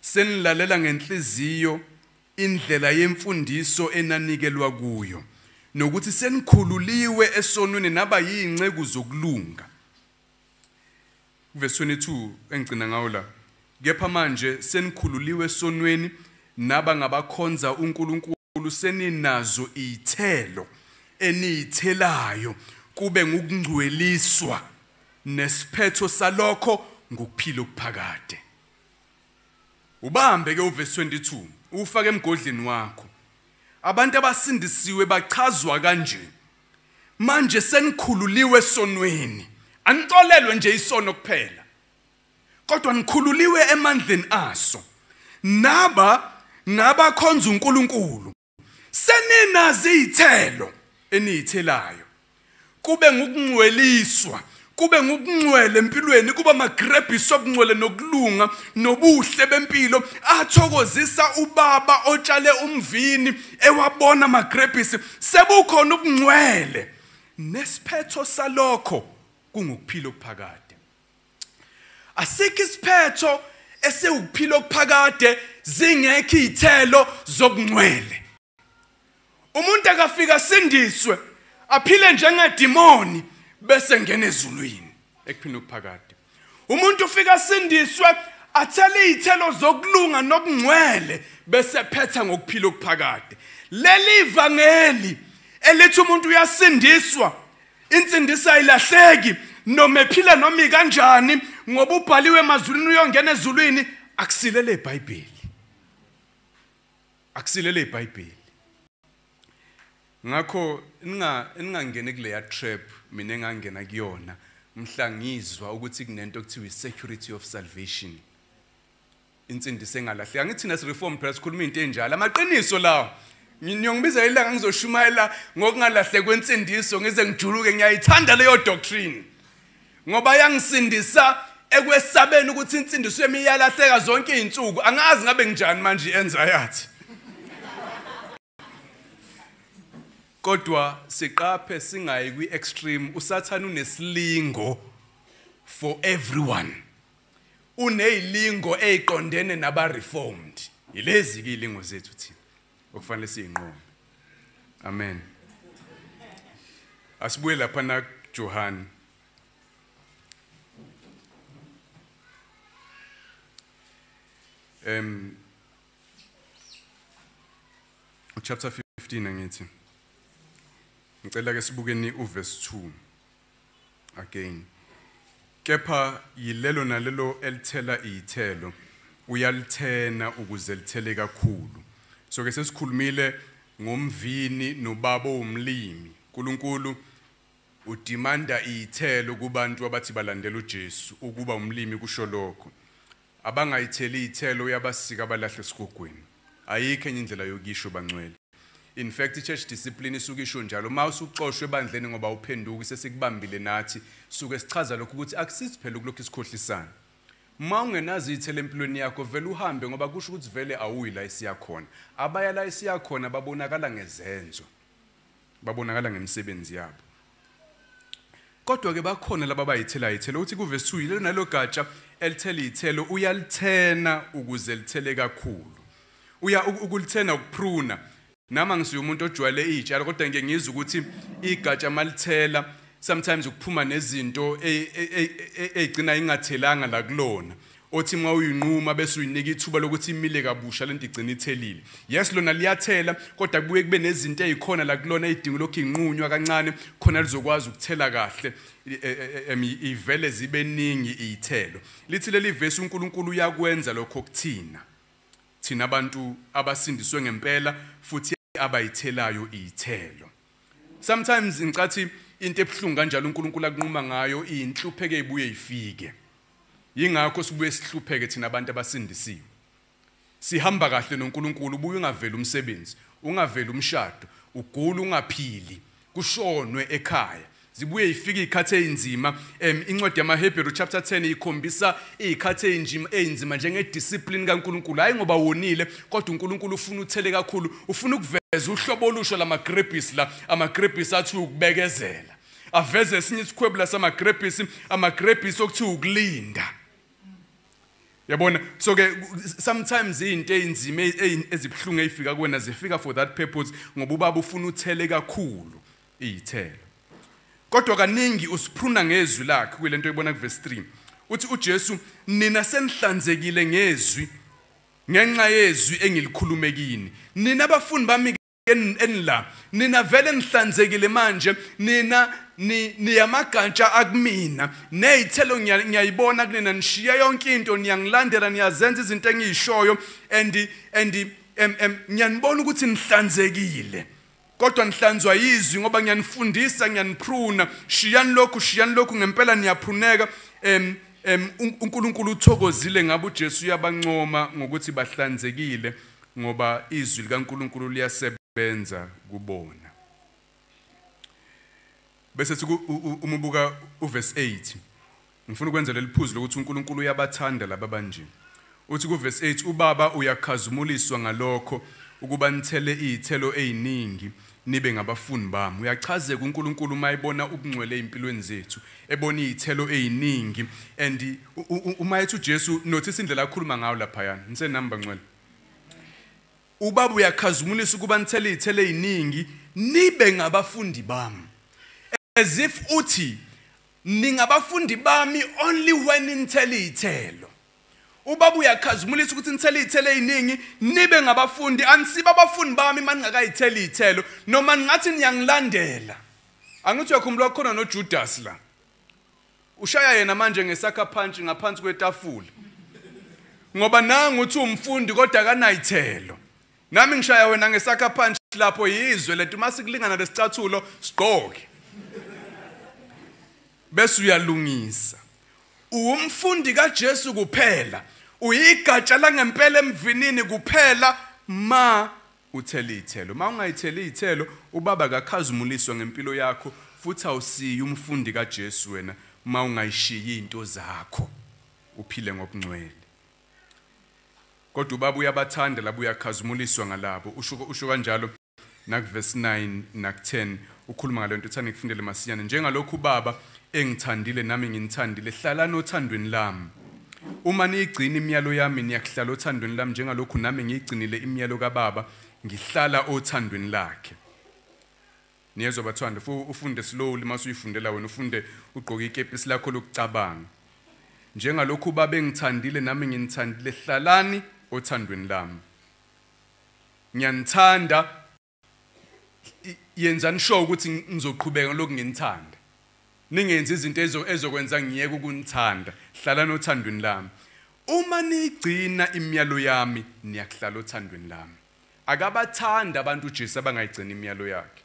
[SPEAKER 1] senilalela ngenhliziyo indlela yemfundiso enanikelwa kuyo, nokuthi senikhululiwe esonweni naba yinceku zokulunga. Verse 22 engigcina ngawo la, kepha manje senikhululiwe esonweni naba ngabakhonza uNkulunkulu, seninazo izithelo eniyithelayo kube ngukungcweliswa, nesiphetho salokho ngukuphila okuphakade. Ubambe ke uverse 22, ufake emgodleni wakho. Abantu abasindisiwe bachazwa kanje: manje senikhululiwe esonweni, anixolelwe nje isono kuphela, kodwa nikhululiwe emandleni aso, naba ngabakhonza uNkulunkulu, seninazo izithelo eniyithelayo kube ngukungcweliswa, kube ngukungcwele empilweni, kuba amagrebhisi okungcwele nokulunga nobuhle bempilo athokozisa ubaba otshale umvini ewabona amagrebhisi. Sebukhona ubungcwele, nesiphetho salokho kungukuphila okuphakade. Asikho isiphetho esiwukuphila okuphakade zingekho izithelo zobungcwele. Umuntu akafika asindiswe aphile njengedimoni bese ngena ezulwini ekuphileni okuphakade. Umuntu ufika asindiswe Athele izithelo zokulunga nobungcwele bese phetha ngokuphila okuphakade. Leli ivangeli elithi umuntu uyasindiswa, insindiso ayilahleki noma ephila noma kanjani, ngoba ubhaliwe emazulwini uyongena ezulwini, akusilele iBhayibheli. Akusilele iBhayibheli. Ngakho ningangeni kuleya trap mina engangena kuyona mhla ngizwa ukuthi kunento okuthiwa i-security of salvation. Insindiso engalahleki. Angithi thina si-reform phela sikhuluma into enjalo. Amaqiniso lawo. Ngiyongibiza ilanga ngizoshumayela ngokungalahleki kwensindiso ngize ngijuluke, ngiyayithanda leyo doctrine. Ngoba yangisindisa ekwesabeni ukuthi insindiso yami iyalahleka zonke izinsuku. Angazi ngabe nginjani manje i-anxiety. Kodwa siqaphe singayi kwi-extreme. USathane unesilingo for everyone. Unezilingo eziqondene naba-reformed. Yilezi ke izilingo zethu thina okufanele siyinqobe. Amen. Asibuye lapha na Johan. Chapter 15 angithi. Ngicela ke sibukeni uverse 2 again. Kepha yilelo nalelo elithela izithelo uyalithena ukuze lithele kakhulu. So ke sesikhulumile ngomvini nobaba umlimi. uNkulunkulu udimanda izithelo kubantu abathi balandela uJesu. Ukuba umlimi kusho lokho. Abangayitheli izithelo uyabasika abalahle esigogweni. Ayikho enye indlela yokisho bangcwele. In fact i-church discipline isuke isho njalo. Uma usuxoshwe ebandleni ngoba uphenduka sesikubambile nathi, suke sichaza lokho ukuthi akusithi phela ukulokhu isikhohlisana. Uma ungenazo izithelo empilweni yakho vele uhambe, ngoba kusho ukuthi vele awuyi la esiya khona. Abaya la esiya khona babonakala ngezenzo, babonakala ngemisebenzi yabo. Kodwa ke bakhona laba abayithela izithelo. Uthi kuverse 2 yilelo nalo gatsha elithela izithelo uyalithena ukuze lithele kakhulu. Uya ukulithena ukupruna. Nama ngisuye umuntu ojwayele izitshalo, kodwa ngeke ngizwe ukuthi igatsha malithela sometimes ukuphuma nezinto ezigcina ingathelanga la kulona. Othi uma uyinquma bese uyinika ithuba lokuthi imile kabusha lento igcina ithelile. Yes, lona liyathela, kodwa kubuye kube nezinto ezikhona la kulona ezidinga lokhu inqunywa kancane khona lizokwazi ukuthela kahle, ivele zibe ningi izithelo. Lithi leli verse uNkulunkulu uyakwenza lokho kuthina. Thina abantu abasindiswe ngempela futhi abayithelayo izithelo. Sometimes ngicathi into ebuhlungu kanjalo uNkulunkulu akunquma ngayo inhlupheke ibuye ifike. Yingakho sibuye sihlupheke thina abantu abasindisiwe. Sihamba kahle noNkulunkulu, ubuye ungaveli umsebenzi, ungaveli umshado, ugula ungaphili, kushonwe ekhaya. Zibuye ifike izikhathi ezinzima. Incwadi yamaHebheru chapter 10 ikhombisa izikhathi ezinzima njengediscipline kaNkulunkulu. Hayi ngoba wonile, kodwa uNkulunkulu ufuna uthele kakhulu, ufuna ukuveza uhlobo olusha lamagrepisi la, amagrepisi athi ukubekezela. Aveze esinye isikhwebula samagrepisi, amagrepisi okuthiwa ukulinda. Yabona, so ke sometimes izinto ezinzima ezibuhlungu ezifika kuwena zifika for that purpose, ngoba ubaba ufuna uthele kakhulu izithelo. Kodwa kaningi usipruna ngezwi lakhe kule nto oyibona kuverse 3. Uthi uJesu, nina senihlanzekile ngezwi, ngenxa yezwi engilikhulume kini. Nina abafundi bami enila, nina vele nihlanzekile manje, nina niyamagatsha akumina, nezithelo ngiyayibona kunina, nishiya yonke into, niyangilandela, niyazenza izinto engiyishoyo, and ngiyanibona ukuthi nihlanzekile. Kodwa nihlanzwa yizwi ngoba ngiyanifundisa, ngiyanipruna, shiyani lokhu, shiyani lokhu, ngempela niyapruneka. uNkulunkulu uthokozile ngabo. uJesu uyabancoma ngokuthi bahlanzekile ngoba izwi likaNkulunkulu liyasebenza kubona. Bese sithi uma ubuka uverse 8, ngifuna ukwenza leli phuzu lokuthi uNkulunkulu uyabathanda laba banje. Uthi kuverse 8, ubaba uyakhazimuliswa ngalokho ukuba nithele izithelo eziningi nibe ngabafundi bami. Uyachazeka uNkulunkulu uma ebona ubungcwele empilweni zethu, ebona izithelo eziningi. And uma ethi uJesu, notice indlela akhuluma ngayo laphayana, nisenamba ngcwele. Ubaba uyakhazimulisa ukuba nithele izithelo eziningi nibe ngabafundi bami. As if uthi ningabafundi bami only when nithele izithelo. Ubaba uyakhazimulisa ukuthi nithele iy'thelo ey'ningi, nibe ngabafundi. Anisibo abafundi bami uma ningakayitheli iy'thelo, noma ningathi niyangilandela. Angithi uyakhumbula khona noJudas la. Ushaya yena manje ngesakha punch ngaphansi kwetafula. Ngoba nangu uthi umfundi kodwa akanayithelo. Nami ngishaya wena ngesakha punch lapho yizwe lethu masikulingana lesicathulo sigqoke. Bese uyalungisa. Uwumfundi kaJesu kuphela. Uyigatsha langempela emvinini kuphela ma uthela iy'thelo. Ma ungayitheli iy'thelo, ubaba akakhazimuliswa ngempilo yakho, futhi awusiyi umfundi kaJesu wena ma ungayishiyi into zakho uphile ngobungcwele. Kodwa ubaba uyabathanda labo, uyakhazimuliswa ngalabo. Usho kanjalo nakuvesi 9 nak10 ukhuluma ngale nto. Uthanda ngikufundele masinyane. Njengalokhu ubaba engithandile nami nginithandile, hlalani othandweni lami. Uma niyigcina imiyalo yami niyakuhlala othandweni lami, njengalokhu nami ngiyigcinile imiyalo kaBaba, ngihlala othandweni lakhe. Niyezwa bathanda, ufunde slowly mase uyifundela wena, ufunde ugqoke ikepisi lakho lokucabanga. Njengalokhu ubaba engithandile nami nginithandile, hlalani othandweni lami. Ngiyanithanda, yenzani sure ukuthi ngizoqhubeka lokhu nginithanda. Ningenzi izinto ezokwenza ngiyeke ukunithanda. Hlalani othandweni lami. Uma niyigcina imiyalo yami, niyakuhlala othandweni lami. Akabathanda abantu uJesu abangayigcina imiyalo yakhe.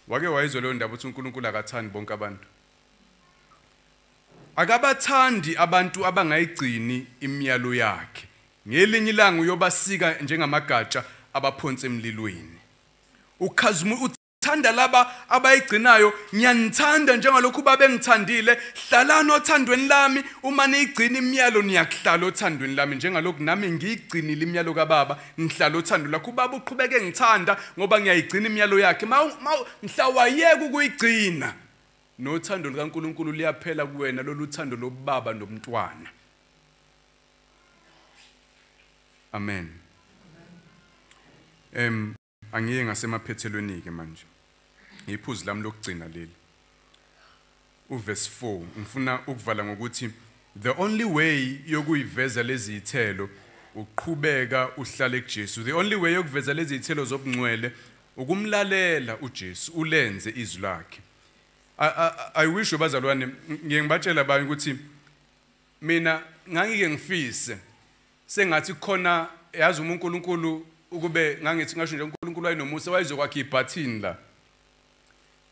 [SPEAKER 1] Wake wayizwa leyo ndaba ukuthi uNkulunkulu akathandi bonke abantu. Akabathandi abantu abangayigcini imiyalo yakhe. Ngelinye ilanga uyobasika njengamagatsha abaphonse emlilweni. Uthanda laba abayigcinayo. Ngiyanithanda njengalokhu baba engithandile, hlalani othandweni lami. Uma niyigcina imiyalo niyakuhlala othandweni lami, njengalokhu nami ngiyigcinile imiyalo kaBaba, ngihlala othandweni lakho. Ubaba uqhubeke ngithanda ngoba ngiyayigcina imiyalo yakhe. Mhla wayeka ukuyigcina, nothando lukaNkulunkulu liyaphela kuwena, lolu thando lobaba nomntwana. Amen. Angiye ngasemaphethelweni ke manje. Iphuzu lami lokugcina leli. Uverse 4 ngifuna ukuvala ngokuthi the only way yokuyiveza lezi zithelo uqhubeka uhlale kuJesu. The only way yokuveza lezi zithelo zobungcwele ukumlalela uJesu, ulenze izwi lakhe. I wish bazalwane, ngiye ngibatshela abanye ukuthi mina ngangike ngifise sengathi khona, yazi uma uNkulunkulu ukube ngangithi ngasho nje uNkulunkulu wayenomusa wayezokwakha ibhathini la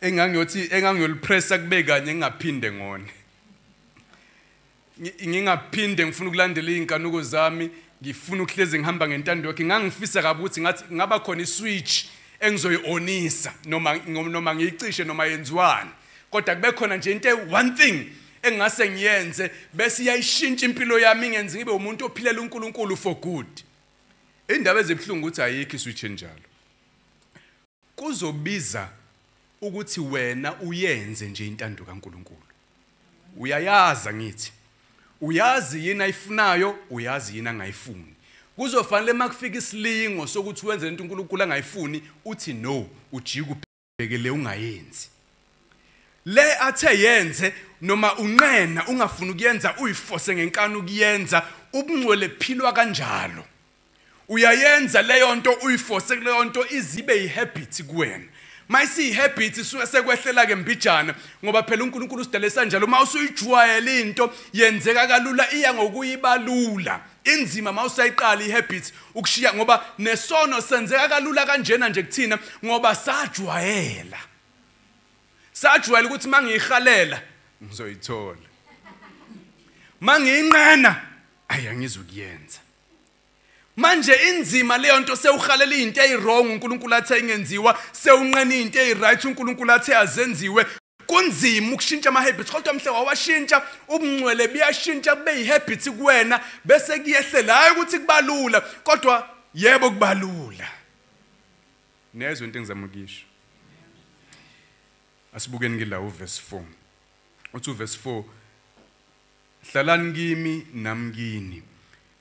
[SPEAKER 1] engangiyothi engangiyolipressa kube kanye ngingaphinde ngone, ngingaphinde ngifuna ukulandela izinkanuko zami, ngifuna ukuhleze ngihamba ngentando yakhe. Ngangifisa kabi ukuthi ngathi ngaba khona iswitch engizoyionisa noma ngiyicishe noma yenziwani, kodwa kube khona nje into one thing engase ngiyenze bese iyayishintsha impilo yami, ingenze ngibe umuntu ophilela uNkulunkulu for good. Indaba ezibuhlungu ukuthi ayikho iswitch enjalo. Kuzobiza ukuthi wena uyenze nje intando kaNkulunkulu. Uyayaza ngithi, uyazi yini ayifunayo, uyazi yini angayifuni. Kuzofanele makufika isilingo sokuthi wenze into uNkulunkulu angayifuni, uthi no, ujike ubhekele ungayenzi. Le athe yenze noma unqena ungafuni ukuyenza, uyifose ngenkani ukuyenza. Ubungcwele philwa kanjalo. Uyayenza leyo nto, uyifose kuleyo nto, izibe ihabit kuwena. Mayisiyihabit isuke sekwehlela ke mbijana, ngoba phela uNkulunkulu usidale sanjalo. Uma usuyijwayela into yenzeka kalula, iya ngokuyibalula. Inzima mawusayiqala ihabit ukushiya, ngoba nesono senzeka kalula kanjena nje kuthina ngoba sajwayela. Sajwayela ukuthi mangiyihalela ngizoyithola, mangiyinqena ayi angizukuyenza. Manje inzima leyo nto, sewuhalela into eyiwrong uNkulunkulu athe ingenziwa, sewunqena into eyiright uNkulunkulu athe azenziwe. Kunzima ukushintsha ama-habits, kodwa mhle wawashintsha ubungcwele buyashintsha kube yihabit kuwena, bese kuyehlela. Hayi ukuthi kubalula, kodwa yebo kubalula. Nezwe into engizama ukuyisho. Asibukeni ke la uverse 4. Uthi uverse 4, hlalani kimi nami kini,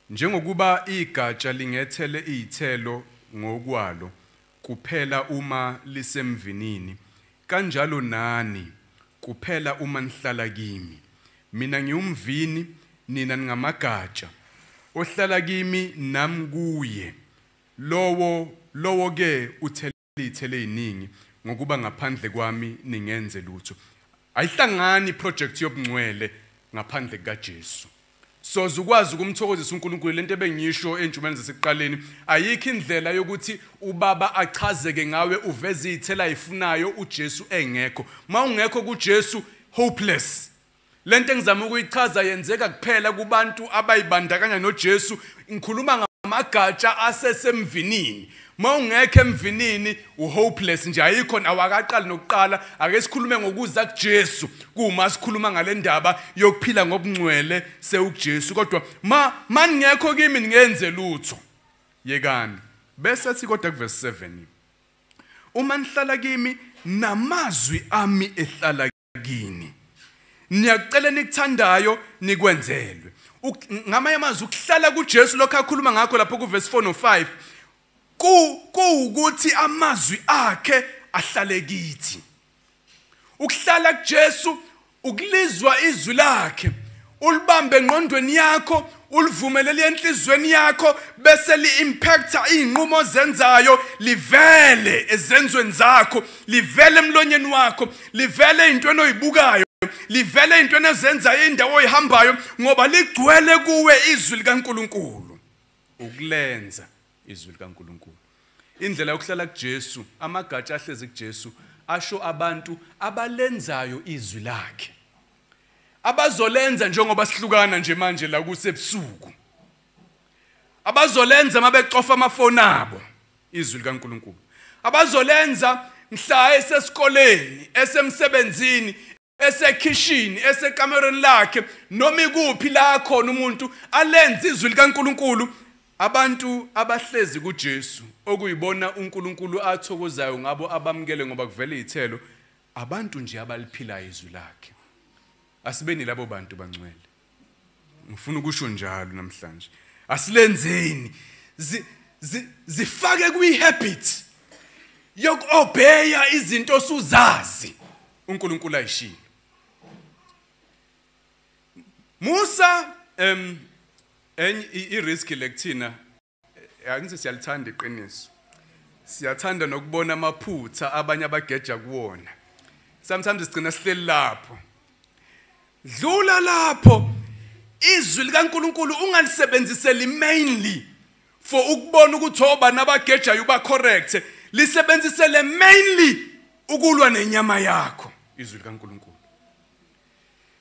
[SPEAKER 1] njengokuba igatsha lingethele izithelo ngokwalo kuphela uma lisemvinini, kanjalo nani kuphela uma nihlala kimi. Mina ngiwumvini, Nina ningamagatsha. Ohlala kimi nami kuye, lowo ke uthele ithele eziningi, ngokuba ngaphandle kwami ningenze lutho. Ayihlangani project yobungcwele ngaphandle kukaJesu. Soze ukwazi ukumthokozisa uNkulunkulu. Lento ebengisho enjumeleni zasekuqaleni, ayikho indlela yokuthi ubaba achazeke ngawe uveze izithelo ayifunayo uJesu engekho. Mawungekho kuJesu, hopeless. Lento engizama ukuyichaza yenzeka kuphela kubantu abayibandakanya noJesu. Ngikhuluma ngamagatsha asesemvinini. Mawungekho emvinini uhopeless nje, ayikho, awakaqali nokuqala. Ake sikhulume ngokuza kuJesu, kuma sikhuluma ngale ndaba yokuphila ngobungcwele sewukuJesu. Kodwa maningekho kimi ningenze lutho. Yekani. Bese athi kodwa kuverse 7, uma nihlala kimi namazwi ami ehlala kini, niyakucela nikuthandayo nikwenzelwe. Ngamanye amazwi, ukuhlala kuJesu lokho akhuluma ngakho lapho kuverse 4 no 5, kuwukuthi amazwi akhe ahlale kithi. Ukuhlala kuJesu, ukulizwa izwi lakhe, ulibambe engqondweni yakho, ulivumele enhlizweni yakho, bese li-impacta iy'nqumo ozenzayo, livele ezenzweni zakho, livele emlonyeni wakho, livele ey'ntweni oyibukayo, livele ey'ntweni ezenzayo, indawo oyihambayo, ngoba ligcwele kuwe izwi likaNkulunkulu. Ukulenza izwi likaNkulunkulu. Indlela yokuhlala kuJesu, amagatsha ahlezi kuJesu asho abantu abalenzayo izwi lakhe, abazolenza njengoba sihlukana nje manje la kusebusuku, abazolenza mabecofa amafoni abo izwi likaNkulunkulu, abazolenza mhla esesikoleni, esemsebenzini, esekhishini, esekamereni lakhe, noma ikuphi la khona umuntu alenze izwi likaNkulunkulu. Abantu abahlezi kuJesu, okuyibona uNkulunkulu athokozayo ngabo, abamukele ngoba kuvele izithelo, abantu nje abaliphilayo izwi lakhe. Asibeni labo bantu bangcwele. Ngifuna ukusho njalo namhlanje. Asilenzeni, zifake kwi-habit yokuobeya izinto osuzazi uNkulunkulu ayishilo. Musa i-risk lekuthina, angithi siyalithanda iqiniso, siyathanda nokubona amaphutha abanye abageja kuwona. Sometimes sigcina sihleli lapho. Dlula lapho. Izwi likaNkulunkulu ungalisebenziseli mainly for ukubona ukuthi obani abagejayo uba correct. Lisebenzisele mainly ukulwa nenyama yakho izwi likaNkulunkulu.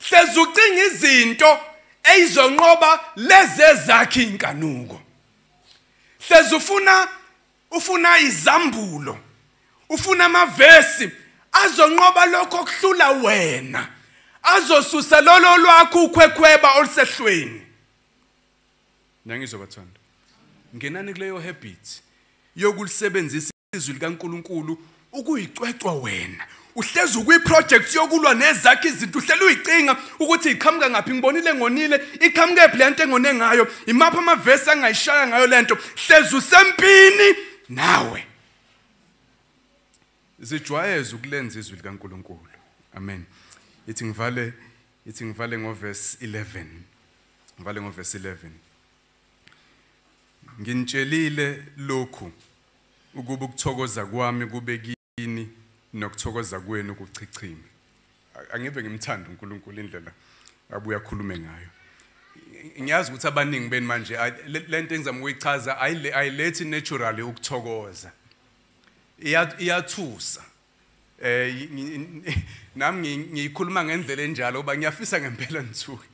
[SPEAKER 1] Hlezi ucinga izinto eyizonqoba lezi ezakhe inkanuko. Hlezi ufuna izambulo, ufuna amavesi azonqoba lokho okuhlula wena, azosusa lolo lwakho ukhwekhweba olusehlweni. Niyangizwa bathanda? Ngenani kuleyo habit yokulisebenzisa izwi likaNkulunkulu ukuyicwecwa wena. Uhlezi ukwi-project yokulwa nezakhe izinto, uhleli uyicinga ukuthi iqhamuka ngaphi, ngibonile ngonile, iqhamuke phi le nto engone ngayo, imaphi amavesi angayishaya ngayo le nto. Hlezi usempini nawe. Zijwayeze ukulenza izwi likaNkulunkulu. Amen. Ithi ngivale ngoverse 11. Ngivale ngoverse 11. Nginitshelile lokhu ukuba ukuthokoza kwami kube kini nokuthokoza kwenu kuchichime. Angibe ngimthanda uNkulunkulu indlela abuye akhulume ngayo. Ngiyazi ukuthi abaningi beni manje lento engizama ukuyichaza ayilethi naturally ukuthokoza. Iyathusa. Nami ngiyikhuluma ngendlela enjalo ngoba ngiyafisa ngempela nithuke.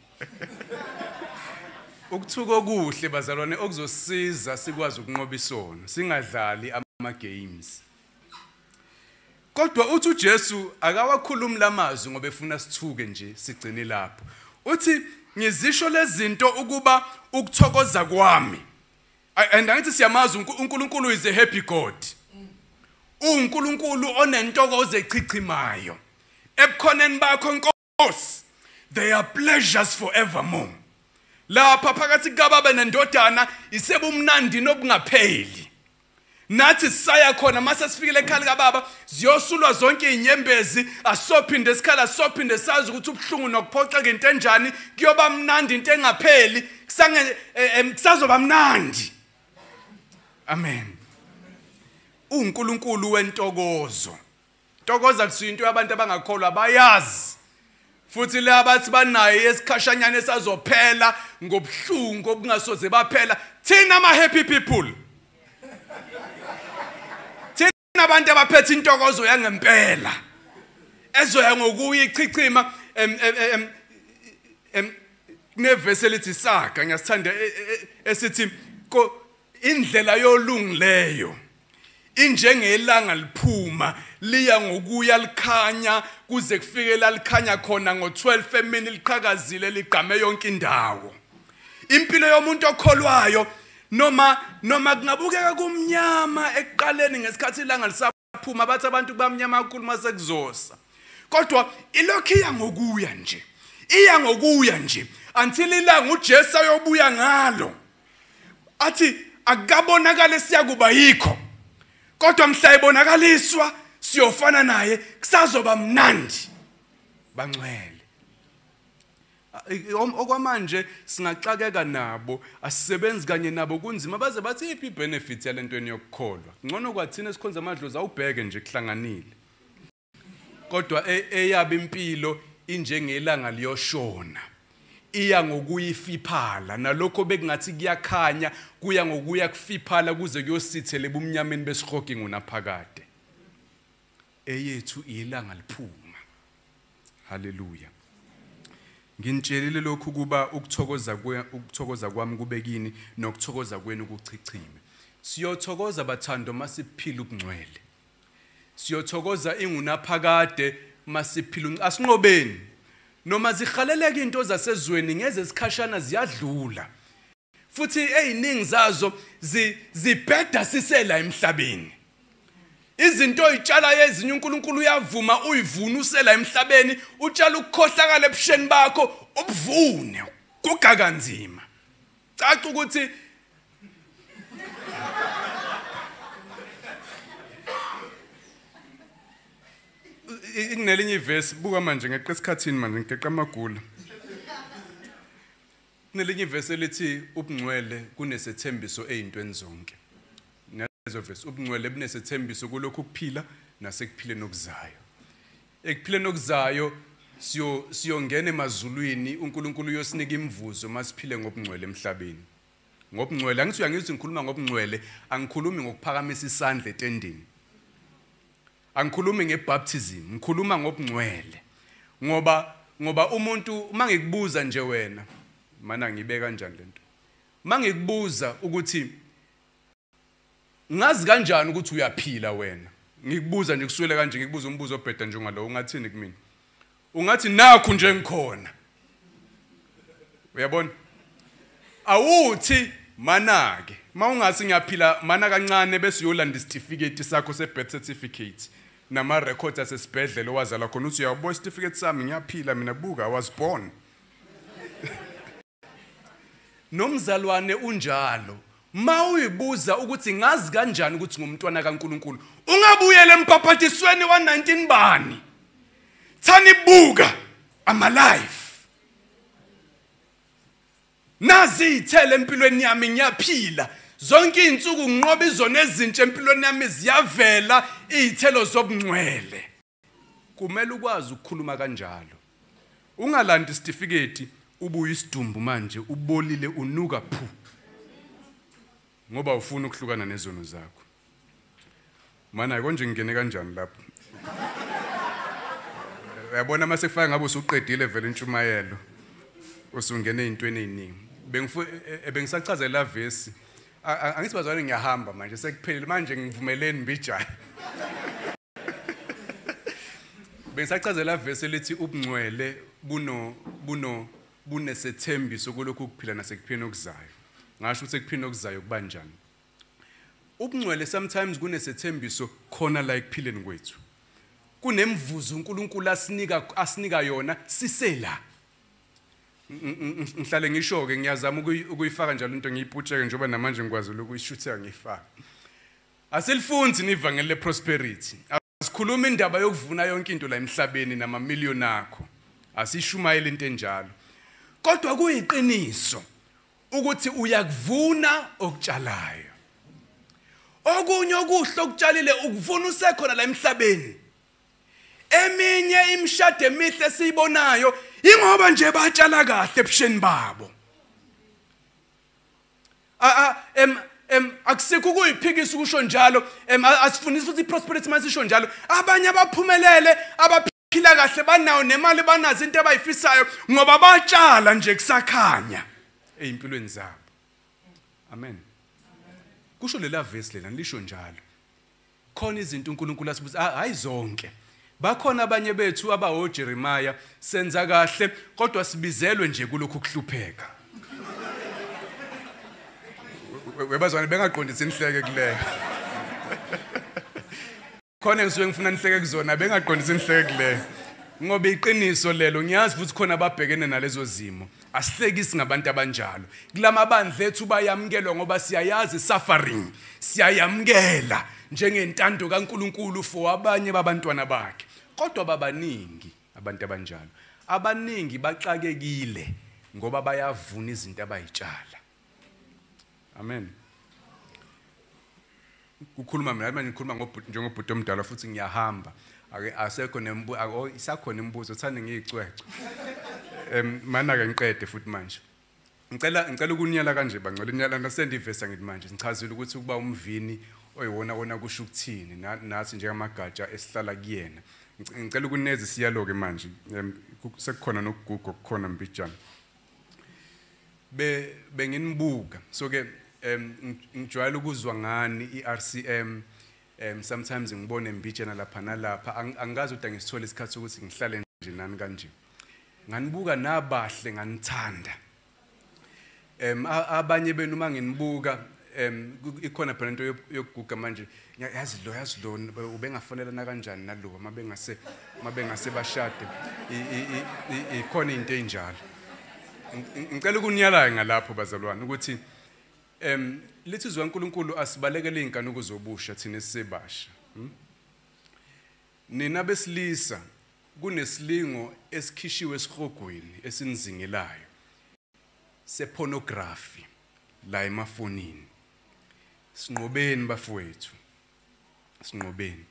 [SPEAKER 1] Ukuthuka okuhle bazalwane okuzosiza sikwazi ukunqoba isono, singadlali ama games. Kodwa uthi uJesu akawakhulumi lamazwi ngoba efuna sithuke nje sigcine lapho. Uthi ngizisho lezinto ukuba ukuthokoza kwami. And angithi siyamazi uNkulunkulu is a happy God. uNkulunkulu onentokozo echichimayo. Ebukhoneni bakho Nkosi, there are pleasures forevermore. Lapha phakathi kukaBaba nendodana isebumnandi nobungapheli. Nathi sisaya khona mase sifikile ekhaya likaBaba, ziyosulwa zonke izinyembezi, asophinde isikhala, asophinde sazi ukuthi ubuhlungu nokuphoxeka into enjani, kuyoba mnandi into engapheli, kusazoba mnandi. Amen. uNkulunkulu wentokozo. Tokoza kusinto yabantu abangakholwa, bayazi. Futhi le abathi banayo esikhashanyana esazophela ngobuhlungu obungasoze baphela. Thina ama happy people. Thina abantu abaphethe intokozo yangempela. Ezoya ngokuya ichichima kunevesi elithi Saga, ngiyasithanda esithi indlela yolungileyo injengelanga liphuma liya ngokuya likhanya kuze kufike la likhanya khona ngo-12 emini, liqhakazile ligqame yonke indawo. Impilo yomuntu okholwayo noma kungabukeka kumnyama ekuqaleni ngesikhathi ilanga lisaphuma, bathi abantu bamnyama kakhulu mase kuzosa, kodwa ilokhu iya ngokuya nje, iya ngokuya nje until ilanga uJesu ayobuya ngalo, athi akukabonakala siyakuba yikho, kodwa mhla ibonakaliswa siyofana naye, kusazoba mnandi. Bangcwele. Okwamanje singaxakeka nabo, asisebenzi kanye nabo, kunzima, baze bathi iphi benefit yalentweni yokukholwa. Ngcono kwathina esikhonza amadlozi, awubheke nje kuhlanganile. Kodwa eyaba impilo injengelanga liyoshona, iya ngokuyifiphala, nalokho bekungathi kuyakhanya kuya ngokuya kufiphala kuze kuyosithele ebumnyameni besihogi ngunaphakade. Eyethu ilanga liphuma. Haleluya. Nginitshelile lokhu kuba ukuthokoza kwami kube kini nokuthokoza kwenu kuchichime. Siyothokoza bathando masiphila ubungcwele. Siyothokoza ingunaphakade masiphila. Asinqobeni. Noma zihaleleka into zasezweni ngeze sikhashana ziyadlula. Futhi eziningi zazo zibheda sisela emhlabeni. Izinto oyitshala ezinye uNkulunkulu uyavuma uyivuna usela emhlabeni, utshala ukukhohlakala ebusheni bakho ubuvune kuga kanzima. Caca ukuthi kunelinye ivesi, buka manje ngeqa esikhathini manje ngigeqa amagula. Kunelinye ivesi elithi ubungcwele kunesethembiso eyintweni zonke. Lezo vesi, ubungcwele bunesethembiso kulokhu kuphila nasekuphileni okuzayo. Ekuphileni okuzayo siyongena emazulwini, uNkulunkulu uyosinika imivuzo masiphile ngobungcwele emhlabeni. Ngobungcwele, angithi uyangithi ngikhuluma ngobungcwele, angikhulumi ngokuphakamisa isandla etendeni. Angikhulumi ngebaptism, ngikhuluma ngobungcwele. Ngoba umuntu uma ngikubuza nje wena, mana ngibe kanjani lento? Uma ngikubuza ukuthi ngazi kanjani ukuthi uyaphila wena? Ngikubuza nje kuswele kanje, ngikubuza umbuzo obheda njengalo, ungathini kumina? Ungathi nakhu nje ngikhona. Uyabona? Awuthi mana-ke, mawungathi ngiyaphila mana kancane bese uyolanda isitifiketi sakho se-birth certificate nama-records asesibhedlela owazalwa khona, uthi uyabona isitifiketi sami ngiyaphila mina, buka I was born. Nomzalwane unjalo. Mawuyibuza ukuthi ngazi kanjani ukuthi ngumntwana kaNkulunkulu, ungabuyela empaphatisweni wa-19 bani. Thani buka, I'm alive. Nazi iy'thelo empilweni yami, ngiyaphila. Zonke iy'nsuku nginqoba izono ezintsha empilweni yami, ziyavela iy'thelo zobungcwele. Kumele ukwazi ukukhuluma kanjalo. Ungalandi isitifiketi ubuye isidumbu manje ubolile unuka phu, ngoba ufuna ukuhlukana nezono zakho. Mana konje ngingene kanjani lapho? Uyabona mase kufaka ngabe usuqedile vele intshumayelo, usungene ezintweni eziningi. Bengisachazela vesi. Angithi bazalwane ngiyahamba manje sekuphelile manje, ngivumeleni mbijana. Bengisachazela vesi elithi ubungcwele bunesethembiso kulokhu kuphila nasekuphileni okuzayo. Ngasho ukuthi ekuphileni okuzayo kubanjani. Ubungcwele sometimes kunesethembiso khona la ekuphileni kwethu. Kunemvuzo uNkulunkulu asinika yona sisela. Ngihlale ngisho ke, ngiyazama ukuyifaka njalo into ngiyiputsheke njengoba namanje ngikwazi ukuyishutheka ngiyifaka. Asilifunzi nivangeli leprosperity. Asikhuluma indaba yokuvuna yonke into la emhlabeni namamillion akho. Asishumayeli into enjalo. Kodwa kuyiqiniso ukuthi uyakuvuna okutshalayo. Okunye okuhle okutshalile ukuvuna usekhona la emhlabeni. Eminye imishado emihle esiyibonayo ingoba nje batshala kahle ebusheni babo. Akusikho ukuyiphikisa ukusho njalo, asifundisi futhi iprosperity masisho njalo. Abanye abaphumelele abaphila kahle banawo nemali, banazo into abayifisayo ngoba batshala nje kusakhanya ezimpilweni zabo. Amen. Kusho lela verse lela lisho njalo. Khona izinto uNkulunkulu asibuza, hayi zonke. Bakhona abanye bethu abawoJeremiah senza kahle kodwa sibizelwe nje kulokhu kuhlupheka. Webazwane bengaqondisi inhleke kuleyo. Khona ngisuke ngifuna nihleke kuzona bengaqondisi inhleke kuleyo. Ngoba iqiniso lelo, ngiyazi futhi khona ababhekene nalezo zimo. Asihlekisi ngabantu abanjalo. Kulamabandla ethu bayamukelwa ngoba siyayazi suffering, siyayamukela njengentando kaNkuluNkulu for abanye babantwana bakhe. Kodwa babaningi abantu abanjalo. Abaningi baxakekile ngoba bayavuna izinto abayitshala. Amen. Kukhuluma mina manje ngikhuluma njengobhuti omdala futhi ngiyahamba. Ake asekho nembuzo, isakhona imibuzo thanda ngiyicwecwe. Mana ke ngiqede futhi manje. Ngicela ukunyala kanje bangcwele inyala nasendivesa ngithi manje ngichazile ukuthi ukuba umvini oyiwona wona kusho ukuthini nathi njengamagatsha esihlala kuyena. Ngicela ukuneza isiyalo ke manje. Sekukhona nokuguga okukhona mbijana. Benginibuka. So ke ngijwayele ukuzwa ngani iRCM, sometimes ngibone mbijana lapha nalapha, angikazi ukuthi ngisithole isikhathi sokuthi ngihlale nje nani kanje. Nganibuka nabahle nganithanda. Abanye benu manginibuka ikhona phela into yokuguga manje, yazi lo ubengafanelana kanjani nalo mabengase bashade. Ikhona into enjalo. Ngicela ukunyala ngalapho bazalwane ukuthi lithi izwi kaNkuluNkulu asibalekele inkanuko zobusha thina esibasha. Nina besilisa kunesilingo esikhishiwe esihogweni esinzingelayo sepornography la emafonini. Sinqobeni bafowethu, sinqobeni.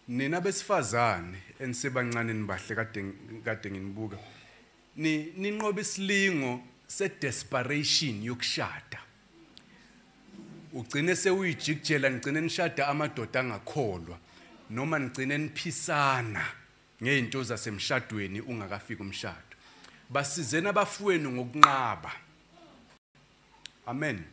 [SPEAKER 1] Nina besifazane enisebancane nibahle kade nginibuka, ninqobe isilingo sedesperation yokushada. Ugcine sewuyijikijela, nigcine nishada amadoda angakholwa, noma nigcine niphisana ngeinto zasemshadweni ungakafiki umshado. Basizena abafuwenu ngokunqaba. Amen.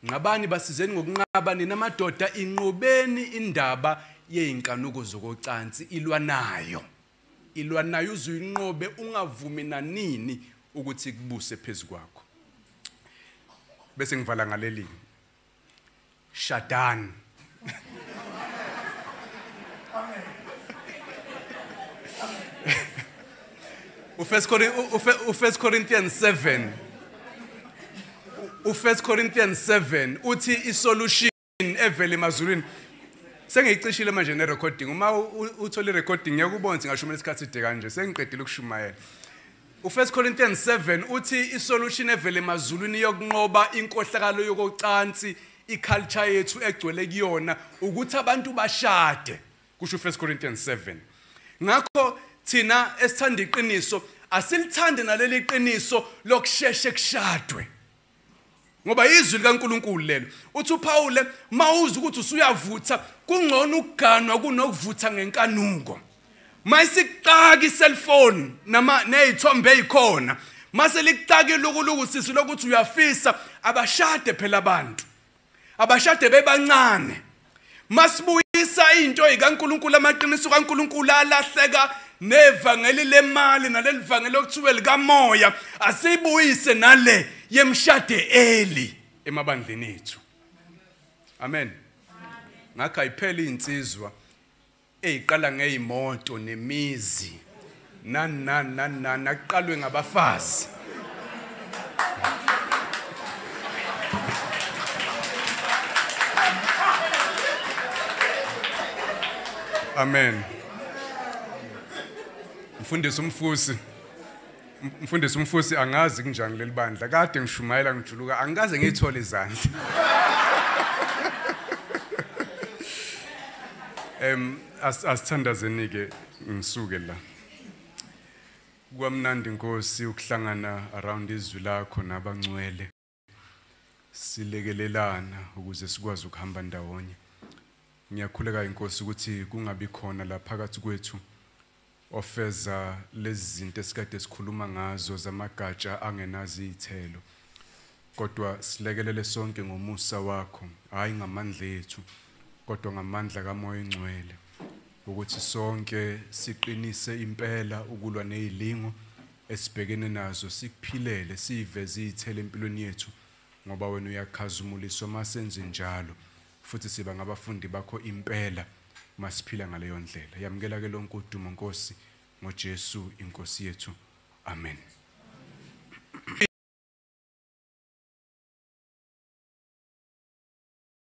[SPEAKER 1] Nqabani, basizeni ngokunqaba. Nina madoda inqobeni indaba yeinkanuko zokocansi, ilwa nayo. Ilwa nayo uzuyinqobe, ungavumi nanini ukuthi kubuse phezukwakho. Bese ngivala ngaleli. Shadani. U-1 Corinthians 7. U-1 Corinthians 7 uthi isolution evele emazulwini. Sengiyicishile manje ne-recording. Uma uthola i-recording ngeke ubone ukuthi ngashumela isikhathi eside kanje. Sengiqedile ukushumayela. U-1 Corinthians 7 uthi isolution evele emazulwini yokunqoba inkohlakalo yokocansi, iculture yethu egcwele kuyona, ukuthi abantu bashade, kusho u-1 Corinthians 7. Ngakho thina esithanda iqiniso asilithande naleli qiniso lokusheshe kushadwe. Ngoba izwi likaNkuluNkulu lelo. Uthi uPaul mawuza ukuthi usuyavutha, kungcono ukuganwa kunokuvutha ngenkanuko. Mayisikuxaka iselfone nama nezithombe ezikhona, mase likuxaka ilukuluku sisi lokuthi uyafisa, abashade phela abantu. Abashade bebancane. Masibuyisa into ikaNkuluNkulu, amaqiniso kaNkuluNkulu alahleka nevangeli lemali naleli vangeli okuthiwe likamoya, asibuyise nale yemshade eli emabandleni ethu. Amen. Ngakho ayiphela insizwa eyiqala ngezimoto nemizi nani nani nani nani, aqalwe ngabafazi. Amen. Mfundisi umfusi, mfundisi umfusi, angazi kunjani leli bandla. Kade ngishumayela ngijuluka, angikaze ngiyithole izandla. Asithandazeni ke ngisuke la. Kwamnandi Nkosi ukuhlangana around izwi lakho nabangcwele. Silekelelana ukuze sikwazi ukuhamba ndawonye. Ngiyakhuleka inkosi ukuthi kungabi khona la phakathi kwethu ofeza lezi zinto esikade sikhuluma ngazo zamagatsha angenazo izithelo. Kodwa silekelele sonke ngomusa wakho, hayi ngamandla ethu, kodwa ngamandla kaMoya oNgcwele, ukuthi sonke siqinise impela ukulwa nezilingo esibhekene nazo, sikuphilele, siveze izithelo empilweni yethu, ngoba wena uyakhazumuliswa masenze njalo, futhi siba ngabafundi bakho impela masiphila ngaleyo ndlela. Yamukela ke lonke udumo Nkosi, ngoJesu inkosi yethu. Amen.